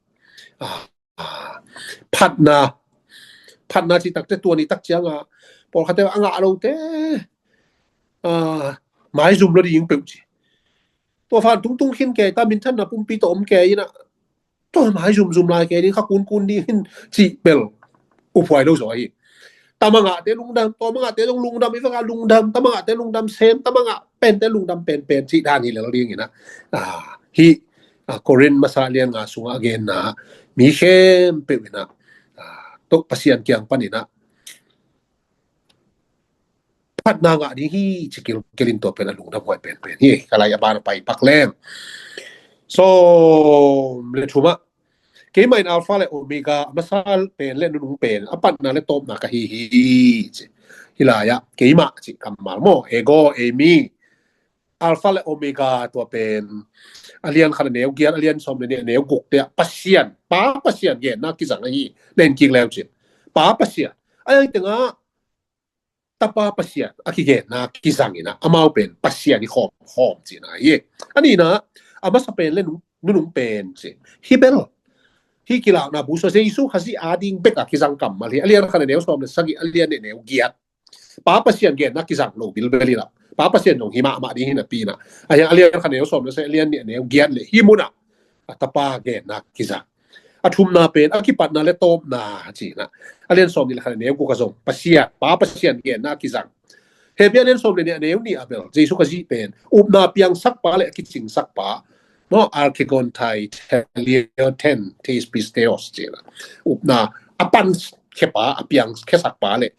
Ah, ah, phatna. Phatna ci takte tua ni tak cianga pawlkhatte a ngah lote, ah, maizum lo ding peuh ci. Tua fan tungtung khin kei ta, minthanna pumpi tawh om kei ina. Tua maizum zum lai kei ding, kha kunkun ding hin ci bel uphuai lo zaw hi. Tamangahte lungdam, tamangahte zong lungdam, i vaka lungdam, tamangahte lungdam sem, tamangah pente lungdam penpen cih dan hi lel ding ina. Ah, hi, ah, Korin masa lian nga sungah a genna mi khempeuh ina, ah, to Pasian kiang pan ina phatna ngah ding hi ci kilkil in tua pen a lungdam huai penpen hi. Ka lai a ban a pai pak leng. Sawm le thum ah, keimah in Alpha le Omega, a masa pen le nunung pen, a patna le tawpna ka hi hi ci. Hi lai ah keimah ci kammal maw, ego, eimi. Alpha le Omega tua pen a lian khat a neu giat, a lian sawm le nih a neu gukte ah Pasian, Pa Pasian genna kizang ahi. Na en kik leu cin, Pa Pasian. A hi tengah Tapa Pasian a kigenna kizang ina, amau pen Pasian i khawm khawm cihna hi. A nihna, a masa pen le nunung pen ci. Hi bel, hi kilakna bu sua Jesu Khazih a ding bek a kizang kammal hi. A lian khat a neu sawm le sagih, a lian nih a neu giat. Pa Pasian genna kizang lo bilbel ina. Pa Pasian zong hi mahmah ding hi napi ina. A lian khat a neu sawm le sagih, a lian nih a neu giat le hi munah a Tapa genna kizang. A thumna pen a kipatna le tawpna cihna. A lian sawm nih le khat a neu guk a zong Pasian, Pa Pasian genna kizang. Hebrew a lian sawm le nih a neu nih a bel Jesu Khazih pen upna piangsak pa le a kicingsak pa, no, arkegon thai teleoten theis pisteos cihna. Upna a pan khe pa, a piang khesak pa le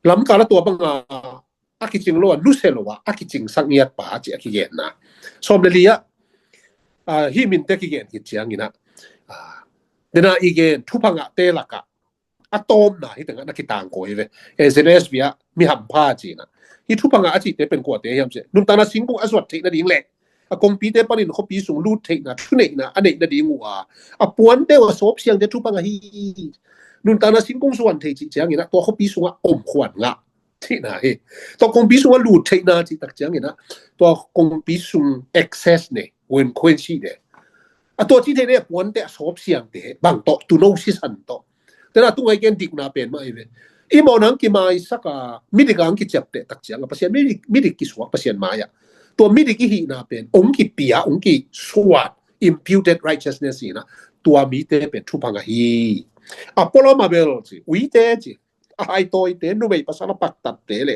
lamkal a tua banga a kicing lo a, nusia lo a, a kicingsak ngiat pa ci a kigenna. Sawm le li ah, ah, hih minte kigen khit ciangin ah, ah, dena i gen thupha ngahte lakah a tawpna hih tengah na kitangko hi ve. N S B ah mi hampha cihna. Hih thupha ngah a cihte pen kuate hiam cih, nuntakna singkung a zuat theih nading leh a kongpite panin khuapi sung lut theihna, thuneihna a neih nading uh a, a puante uh a sawp siangte thupha ngah hi. Nuntakna singkung zuan thei cih ciangin ah tua khuapi sungah om khuan ngah cihna hi. Tua kongpi sungah lut theihna cih tak ciangin ah tua kongpi sung access nei, wen khuensi de. A tua cih theih nei a puante a sawp siangte bang tawh, tuuno sisan tawh. Tena tungai ken dikna pen mah i ve. I mawh nang kimaisak a, midik ang kiciapteh tak ciang a Pasian, midik, midik kisuak Pasian mai-ah. Tua midik i hihna pen ong kipia, ong kisuat, imputed righteousness hi na. Tua mite pen thupha ngah hi. A pualam a bel ci, uite ci, a haitawite, numei pasal a paktatte le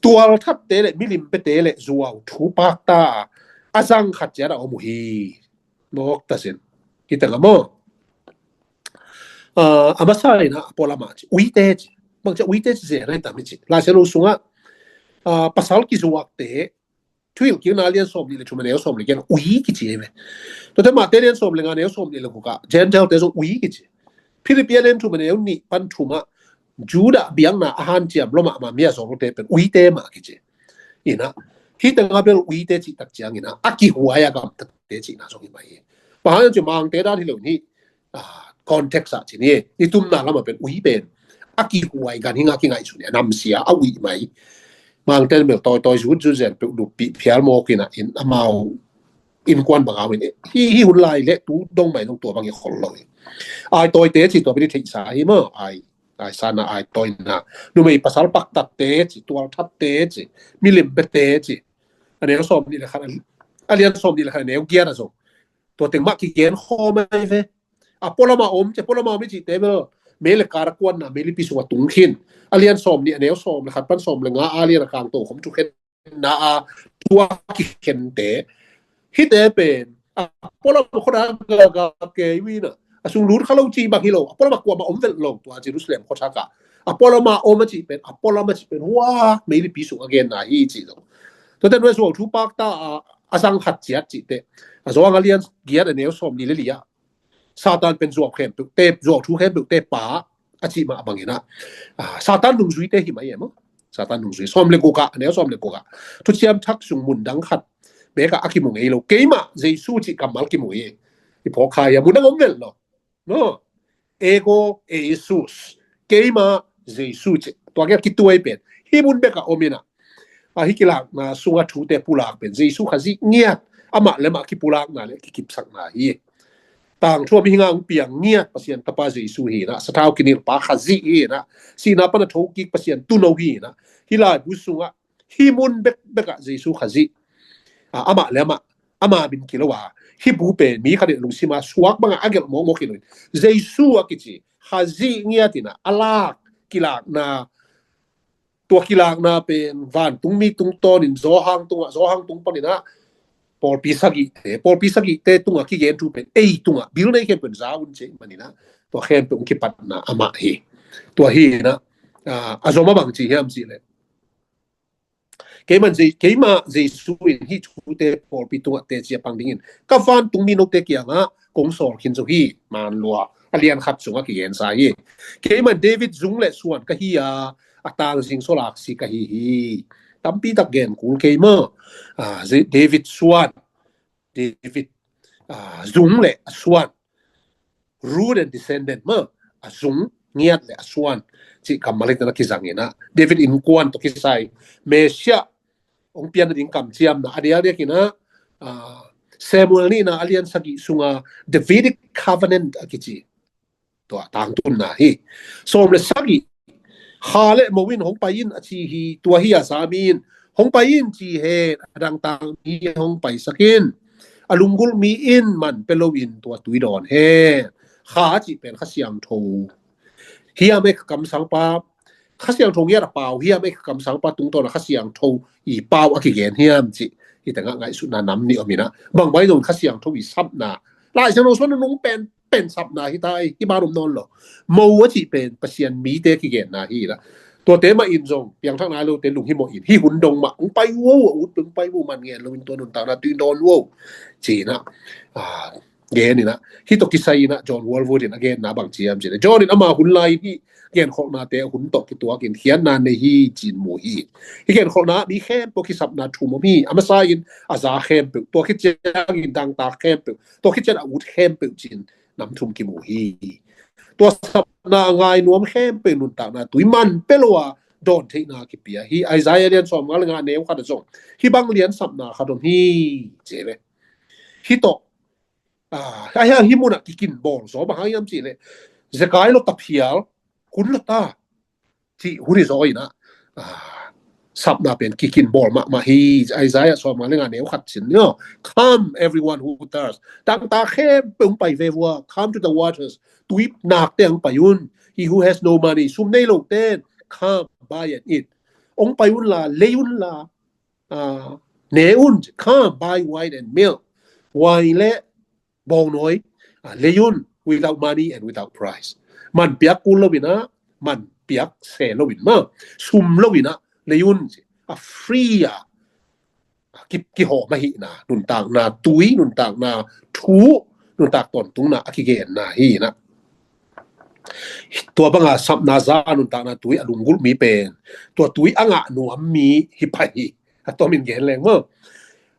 tualthatte le milim pete le zuau thu pakta a zang khat ciat a om uh hi. Mawk tasin. Hi teng a maw? Ah, a masa in a pualam a ci, uite ci. Bang ci a uite ci zen a hi tam hi ci. Lai Siangtho sungah, ah, pasal kizuakte, Thuhilhkikna a lian sawm nih le thum a neu sawm le giat ah ui kici hi ve. Tuate Mate a lian sawm le nga a neu sawm nih le guk ah Gentile-te zong ui kici. Philippi a lian thum a neu nih pan thum ah Judah biakna a hanciam lua mahmah mi a zawlte pen uite mah kici. Hi na, hih teng a bel uite cih tak ciangin a, a kihuai a gamtate cihna zong hi mai hi. Bang hang hiam cih, Mangte dan hi lo in hih, ah, context ah ci ni, i tumna lam ah pen ui pen a kihuai, ganhing a kingaihsun hi a, namsia a ui mai. Mangte mel tawitawi zutzu zen peuh, luppih phial mawk in a, in amau innkuan bang a om in, hih, hih hun lai le tu dong mai zong tua bang hi khol lo hi. Aitawite ci tua pen i theihsa hi maw, ai, aisana, aitawina. Numei pasal paktatte ci, tualthatte ci, milim pete ci. A neu sawm nih le khat, a lian sawm nih le khat a neu giat ah zong tua teng mah kigen khawm ahi ve. A pualam a om ci, pualam a om i cihte bel mei le kar a kuanna, meilipi sung a tung khin. A lian sawm nih a neu sawm le khat pan sawm le nga a lian a kangto khawm thukhenna a tua kikhente. Hihte pen a pualam a khuadak gagap kei uh hi na, a sung lut kha lo cih bang hi lo, a pualam a kuamah om velh lo, tua Jerusalem khuathak ah. A pualam a om a cih pen, a pualam a cih pen hua meilipi sung a genna hi cih zong. Tuate nuai zuau thu pakta a, a zang khat ciat cihte. A Johan a lian giat a neu sawm nih le li ah Satan pen zuau khempeuh te, zuau thu khempeuh te pa a cih mah bangin a, ah, Satan nungzuite hi mai e maw. Satan nungzui. Sawm le guk ah, a neu sawm le guk ah, Thuciam Thak sung mun dang khat bek ah a kimu ngei lo. Keimah Jesu cih kammal kimu hi. I phawk kha hi a, mun dang om velh lo. No. Ego Jesus. Keimah Jesu cih. Tua kia kituai pen hih mun bek ah om in a, a hih kilakna sungah thute pulak pen Jesu Khazih ngiat, amah le amah kipulakna le kikipsakna hi. Tangthu a mihing a hong piang ngiat Pasian Tapa Jesu hi na, sathau kinilhpa Khazih hi na, sihna pan a thokik Pasian tuuno hi na. Hih laibu sungah hih mun bekbek ah Jesu Khazih, a, amah le amah, ama min kilo a, hih bu pen mi khat in a lungsim a suak bangah a gelh mawkmawk hi lo in, Jesu a kici Khazih ngiat in a, a lak, kilakna, tua kilakna pen vantungmi tungtawnin Johan tungah, Johan tung panin a pawlpi sagihte, pawlpi sagihte tungah kigen thu pen ei tungah, bil nei khempeuh in za un ci ahih manin a, tua khempeuh hong kipatna amah hi. Tua hi in a, a, a zom a bang ci hiam cih leh, keimah Je-, keimah Jesu in hih thute pawlpi tungah teci a pang dingin ka vantungmi note kiangah kong sawl khin zo hi, Man lua a lian khat sungah kigensa hi. Keimah David zung le suan ka hi a, a tangzing sawlaksi ka hi hi. Tampi tak gen kul kei maw. Ah, David suan, David, ah, zung le a suan, root and descendant maw, a zung, ngiat le a suan cih kammal hi tena kizang in a, David innkuan tawh kisai Messiah hong pian nading kamciamna a diakdiak in a, ah, Samuel nihna a lian sagih sunga Davidic covenant a kici, tua tangtunna hi. Sawm le sagih, kha le mo in hong pai in a ci hi. Tua hi a, Sami in hong pai in ci hen, a dangtak mi hong paisak in, a lunggulh mi in man pia loin tua tui dawn hen. Kha a cih pen Kha Siangtho hiam, ei Kha kamsangpa, Kha Siangtho ngiat a pau hiam, ei Kha kamsangpa tungtawn a Kha Siangtho i pau a kigen hiam cih, hih tengah ngaihsutna nam nih om in a, bangbang zong Kha Siangtho i sapna, Lai Siangtho sung a nung pen, pen sapna hi ta ei, hih ban om nawn lo. Mo a cih pen Pasian mite kigenna hi la. Tuate mah in zong piangthak nai lote lunghimawh in, hih hun dong mah hong pai uh, a ut peuh hong pai uh, man ngen loin tua nuntakna tui dawn uh, ci-in ah, ah, gen in ah, hih tawh kisai in ah John Walvoord in a genna bang ci hiam cih leh, John in ama hun lai in hih genkholhnate a hun tawh kituakin khiatna nei hi ci-in mu hi. Hih genkholhna ah mi khempeuh kisapna thum om hi. A masa in a za khempeuh, tua khit ciangin dangtak khempeuh, tua khit ciang a ut khempeuh ci-in nam thum kimu hi. Tua sapna a ngai nuam khempeuh nuntakna tui man pia lo a dawn theihna kipia hi. Isaiah lian sawmnga le nga neu khat ah zong hih bang lian sapna khat om hi, ci ve. Hih tawh, ah, hih, hih munah kikin bawl zaw bang hang hiam cih leh, zekai lo ta phial, kun lo ta, cih hun hi zaw in ah, ah, sapna pen kikin bawl mahmah hi. Isaiah sawmnga le nga neu khat cin, you know, "Come, everyone who thirst." Dangtak khempeuh hong pai ve vua, "Come to the waters." Tui nakte hong pai un. "He who has no money," sum nei lote, "Come, buy and eat." Hong pai un la, lei un la, ah, ne un, "Come, buy wine and milk." Wine le bawngnawi, ah, lei un, without money and without price. Man piak kul lo in ah, man piak se lo in mah, sum lo in ah lei un, a free a, ki, kihawm ahihna, nuntakna tui, nuntakna thu, nuntak tawntungna a kigenna hi in ah. Tua banga sapna za nuntakna tui a lunggulh mi pen tua tui a ngah nuam mi hi pah hi. A tawmin gen leng maw,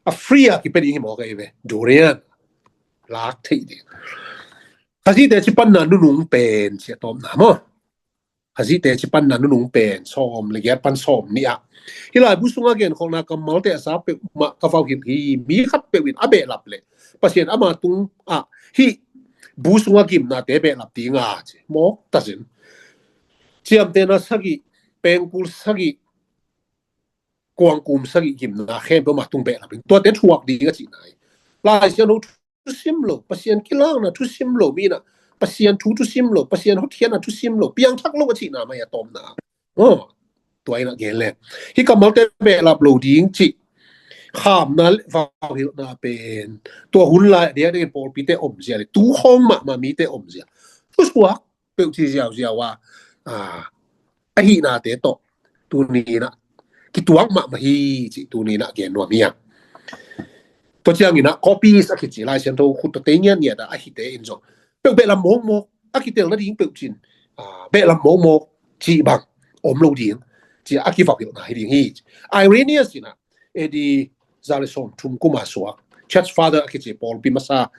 a free a kipia ding hi mawk ahi ve. Durian lak theih ding. Khazihte ci panna nunung pen, ci a tawpna maw. Khazihte ci panna nunung pen sawm le giat pan sawmnih ah, hih laibu sunga genkholhna kammalte a za peuhmah ka vauhilh hi. Mi khatpeuh in a behlap leh Pasian ama tungah hih bu sunga gimnate behlap dinga, ci mawk ta zin. Ciamtehna sagih, pengkul sagih, kuangkum sagih gimna khempeuh ama tung behlap in, tuate thuak ding a cihna hi. Lai Siangtho thusim lo, Pasian kilakna thusim lo, mi in ah Pasian thu thusim lo, Pasian hotkhiatna thusim lo, piangthak lo a cihna mah hi a tawpna. Aw, tua in ah gen leng, hih kammalte behlap lo ding cih khamna le vauhilhna pen tua hun lai a diakdiakin pawlpite omzia le tu khawng mahmah mite omzia, thusuak peuh ci ziauziau a, ah, ahihnate tawh tuni in ah kituak mahmah hi, cih tuni in ah gen nuam hi hang. Tua ciangin ah copies a kici, Lai Siangtho khut tawh tei ngiatngiat a ahite in zong peuh behlap mawkmawk, a kitel nading peuh cin, ah, behlap mawkmawk cih bang om lo ding, ci a kivauhilhna hi ding hi. Irenaeus in ah A D za le sawmthum kuma suak Church Father a kici pawlpi masa,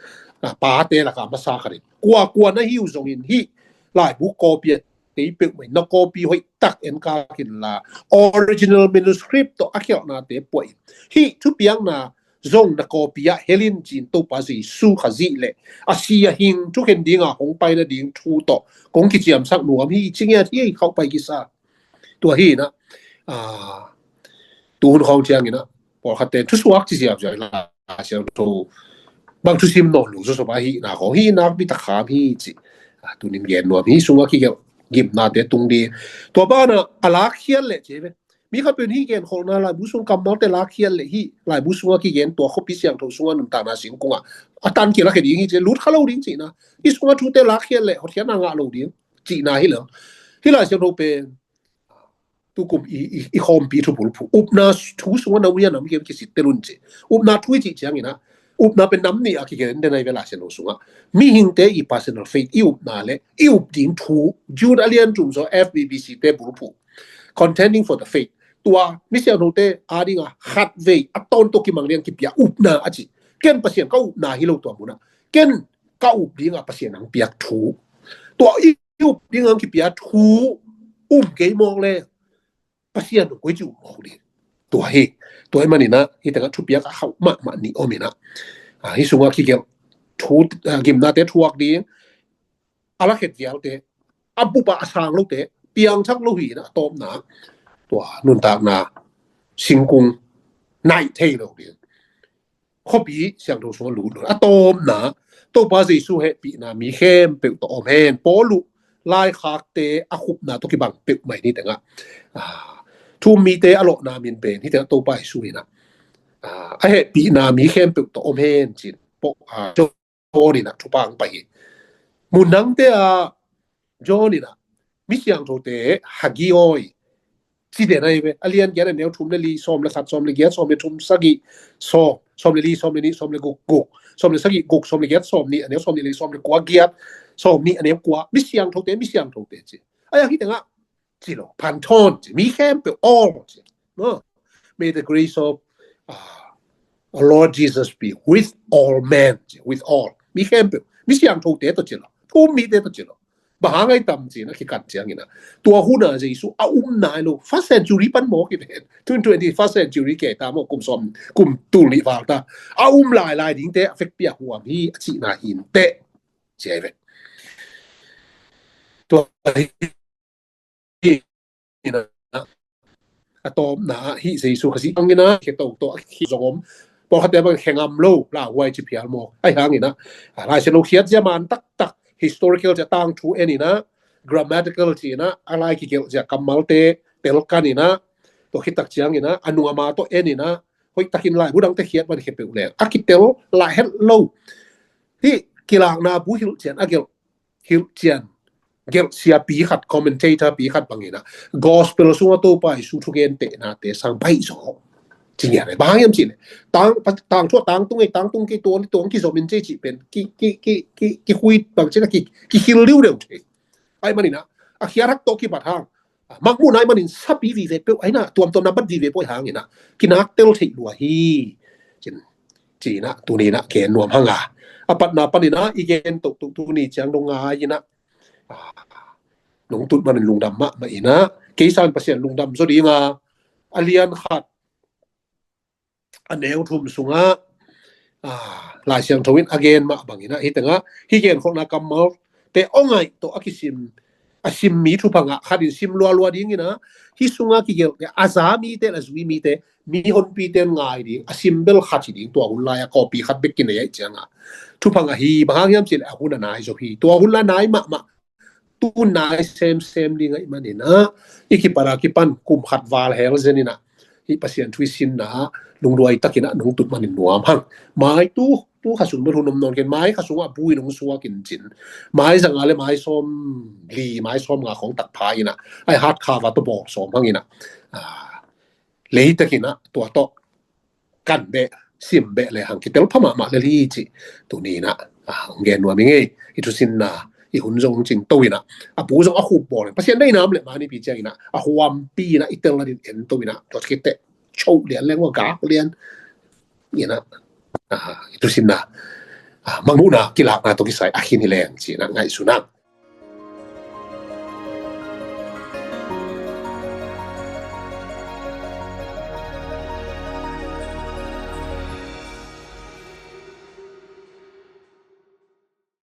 ah, pate laka masa khat in, kuakua na hi uh zongin hih laibu copy a tei peuhmah in na copy hoih tak enkak inla, original manuscript tawh a khialhnate puah in, hih thupiakna zong na copy ah hel in, ci-in Topa Jesu Khazih le a si a hing thukhen dinga hong pai nading thu tawh kong kiciamsak nuam hi, ci ngiat hi. Khauh pai kisa. Tua hi in ah, ah, tuhun khawng ciangin ah pawlkhatte thusuak ci ziauziau, Lai Siangtho bang thusim nawn lo zawzaw a hihna khawng hi, nakpi tak kham hi, ci, ah, tunin gen nuam hi. Sungah kigelh gimnate tung ding, tua banah a lakkhiat leh, ci ve. Mi khatpeuh in hih genkholhna laibu sung kammalte lakkhiat leh hih laibu sungah kigen tua khuapi siangtho sungah nuntakna singkungah a tan kilakhia ding hi, ci, lut kha lo ding cihna. Hih sungah thute lakkhiat leh hotkhiatna ngah lo ding cihna hi lo. Hih Lai Siangtho pen tukum i, i, i khawmpi thu bulphuh, upna thu sungah na ui a nam hiam kisit tel un, ci. Upna thu i cih ciangin ah upna pen nam nih a kigen den ahi ve Lai Siangtho sungah. Mihingte i personal faith, i upna le i up ding thu, Jude a lian thum sawm, F B B C te bulphuh, Contending for the Faith. Tua mi siangthote a dinga khatvei a tawntung kimang ding kipia upna a ci. Ken Pasian ka upna hi lo tua munah, ken ka up dinga Pasian hong piak thu, tua i up dinga hong kipia thu um kei mawk le Pasian dong koi ci um mawk ding. Tua hi, tua hi manin ah hih tengah thupiak a khauh mahmah nih om in ah, ah, hih sungah kigelh thu, ah, gimnate thuak ding, a lakhet vialte, a bup a sang lote, piangthak lo hi in ah, a tawpna tua nuntakna singkung naih thei lo ding, khuapi siangtho sungah lut lo. A tawpna, Topa Jesu hehpihna mi khempeuh tawh om hen. Paul uh laikhakte a khupna tawh kibang peuhmah in hih tengah, ah, thu-um mite a lawhna min pen hih tengah Topa Jesu in ah, ah, a hehpihna mi khempeuh tawh om hen, ci-in Paul, ah, John in ah thupha hong pia hi. Mun dangte ah John in ah mi siangthote, Hagioi, Ci den ahi ve. A lian giat, a neu thum le li, sawm le khat, sawm le giat, sawm le thum, sagih, sawm, sawm le li, sawm le nih, sawm le guk, guk, sawm le sagih, guk, sawm le giat, sawm nih, a neu sawm nih le li, sawm le kua, giat, sawm nih, a neu kua. Mi siangthote, mi siangthote ci. Ai, a hi tengah ci lo, pantheon ci, mi khempeuh, all ci. No. May the grace of uh, our Lord Jesus be with all men, with all. Mi khempeuh, mi siangthote tawh ci lo, thu-um mite tawh ci lo. Bang hang ai tam ci-in a kikan ciangin ah, tua hun a Jesu a um nai lo, first century pan maw kiven, twenty twenty first century ke ta maw, kum sawm, kum tul nih val ta, a um lailai dingte a vekpi-a huam hi a cihna hi inteh. Ci ai ve. Tua hi in ah, a tawpna ah hih Jesu Khazih hangin ah, khito tawh a khit zong om. Pawlkhatte bang khe ngam lo, lauhuai ci phial maw. Ai hangin ah, a Lai Siangtho khiat zia man taktak, historical zia tangthu en in ah, grammatical ci in ah, a lai kigelh zia kammalte tel kan in ah, tua khit tak ciangin ah, a nuam a tawh en in ah, hoih takin laibu dangte khiat bang khe peuh leng a kitel lai het lo. Hih kilakna bu hilhcian a gelh, hilhcian gelh siapi khat, commentator pi khat bangin ah, gospel sungah Topa Jesu thugentehna te sang baih zaw. Ci ngiat le, bang hang hiam cih leh, tang, tangthu a tangtung ei, tangtung kei, tua ni tua kizom in cei cih pen ki, ki, ki, ki, kikhui bang ci na ki, kihil diu deuh thei. Ai manin ah, a khiat hak tawh kibat hang, mangmuhna ai manin sapi vive peuh ai na, tuamtuam na bat vive peuh ai hangin ah, kinak tel theih lua hi. Cin, ci-in ah tuni in ah gen nuam hang a, a patna panin ah i gen tohtoh tuni ciang dong ngai in ah, ah, nong tut manin lungdam mahmah in ah, kei sangin Pasian lungdam zaw ding a, a lian khat, a neu thum sungah, ah, Lai Siangtho in a gen mah bangin ah, hih tengah hih genkholhna kammalte aw ngaih tawh a kisim, a sim mi thupha ngah khat in sim lualua dingin ah, hih sungah kigelhte, a za mite, a zui mite, mi honpite ngai ding, a sim bel khat hi ding, tua hun lai-ah copy khat bek kinei ahih ciangah thupha ngah hi. Bang hang hiam cih leh a hun a nai zaw hi. Tua hun lai nai mahmah, tu nai semsem ding ahih manin ah, i kipat a kipan kum khat val hel zen in ah, hih Pasian thu i sinna ah lungduai takin ah nong tut manin nuam hang. Mai tu, tu kha sung bel hun om nawn kei, mai kha sungah bu in hong suak in cin, mai za nga le mai sawm li, mai sawm nga khawng tak pha in ah, ai hat kha va tawh bawl sawm hang in ah, ah, lei takin ah tua tawh kan beh, sim beh le hang kitel pha mahmah lel hi cih tuni in ah, ah, hong gen nuam ing ei. I thusinna i hun zong cing to in ah, a bu zong a khup bawl in, Pasian deihna om leh mani pi ciangin ah, a huampi in ah i tel nadin en to in ah, tua khit teh choh lian leng ua gak lian in ah, ah, i thusinna, ah, mangmuhna kilakna tawh kisai a khin hi leng ci-in ah ngaihsun hang.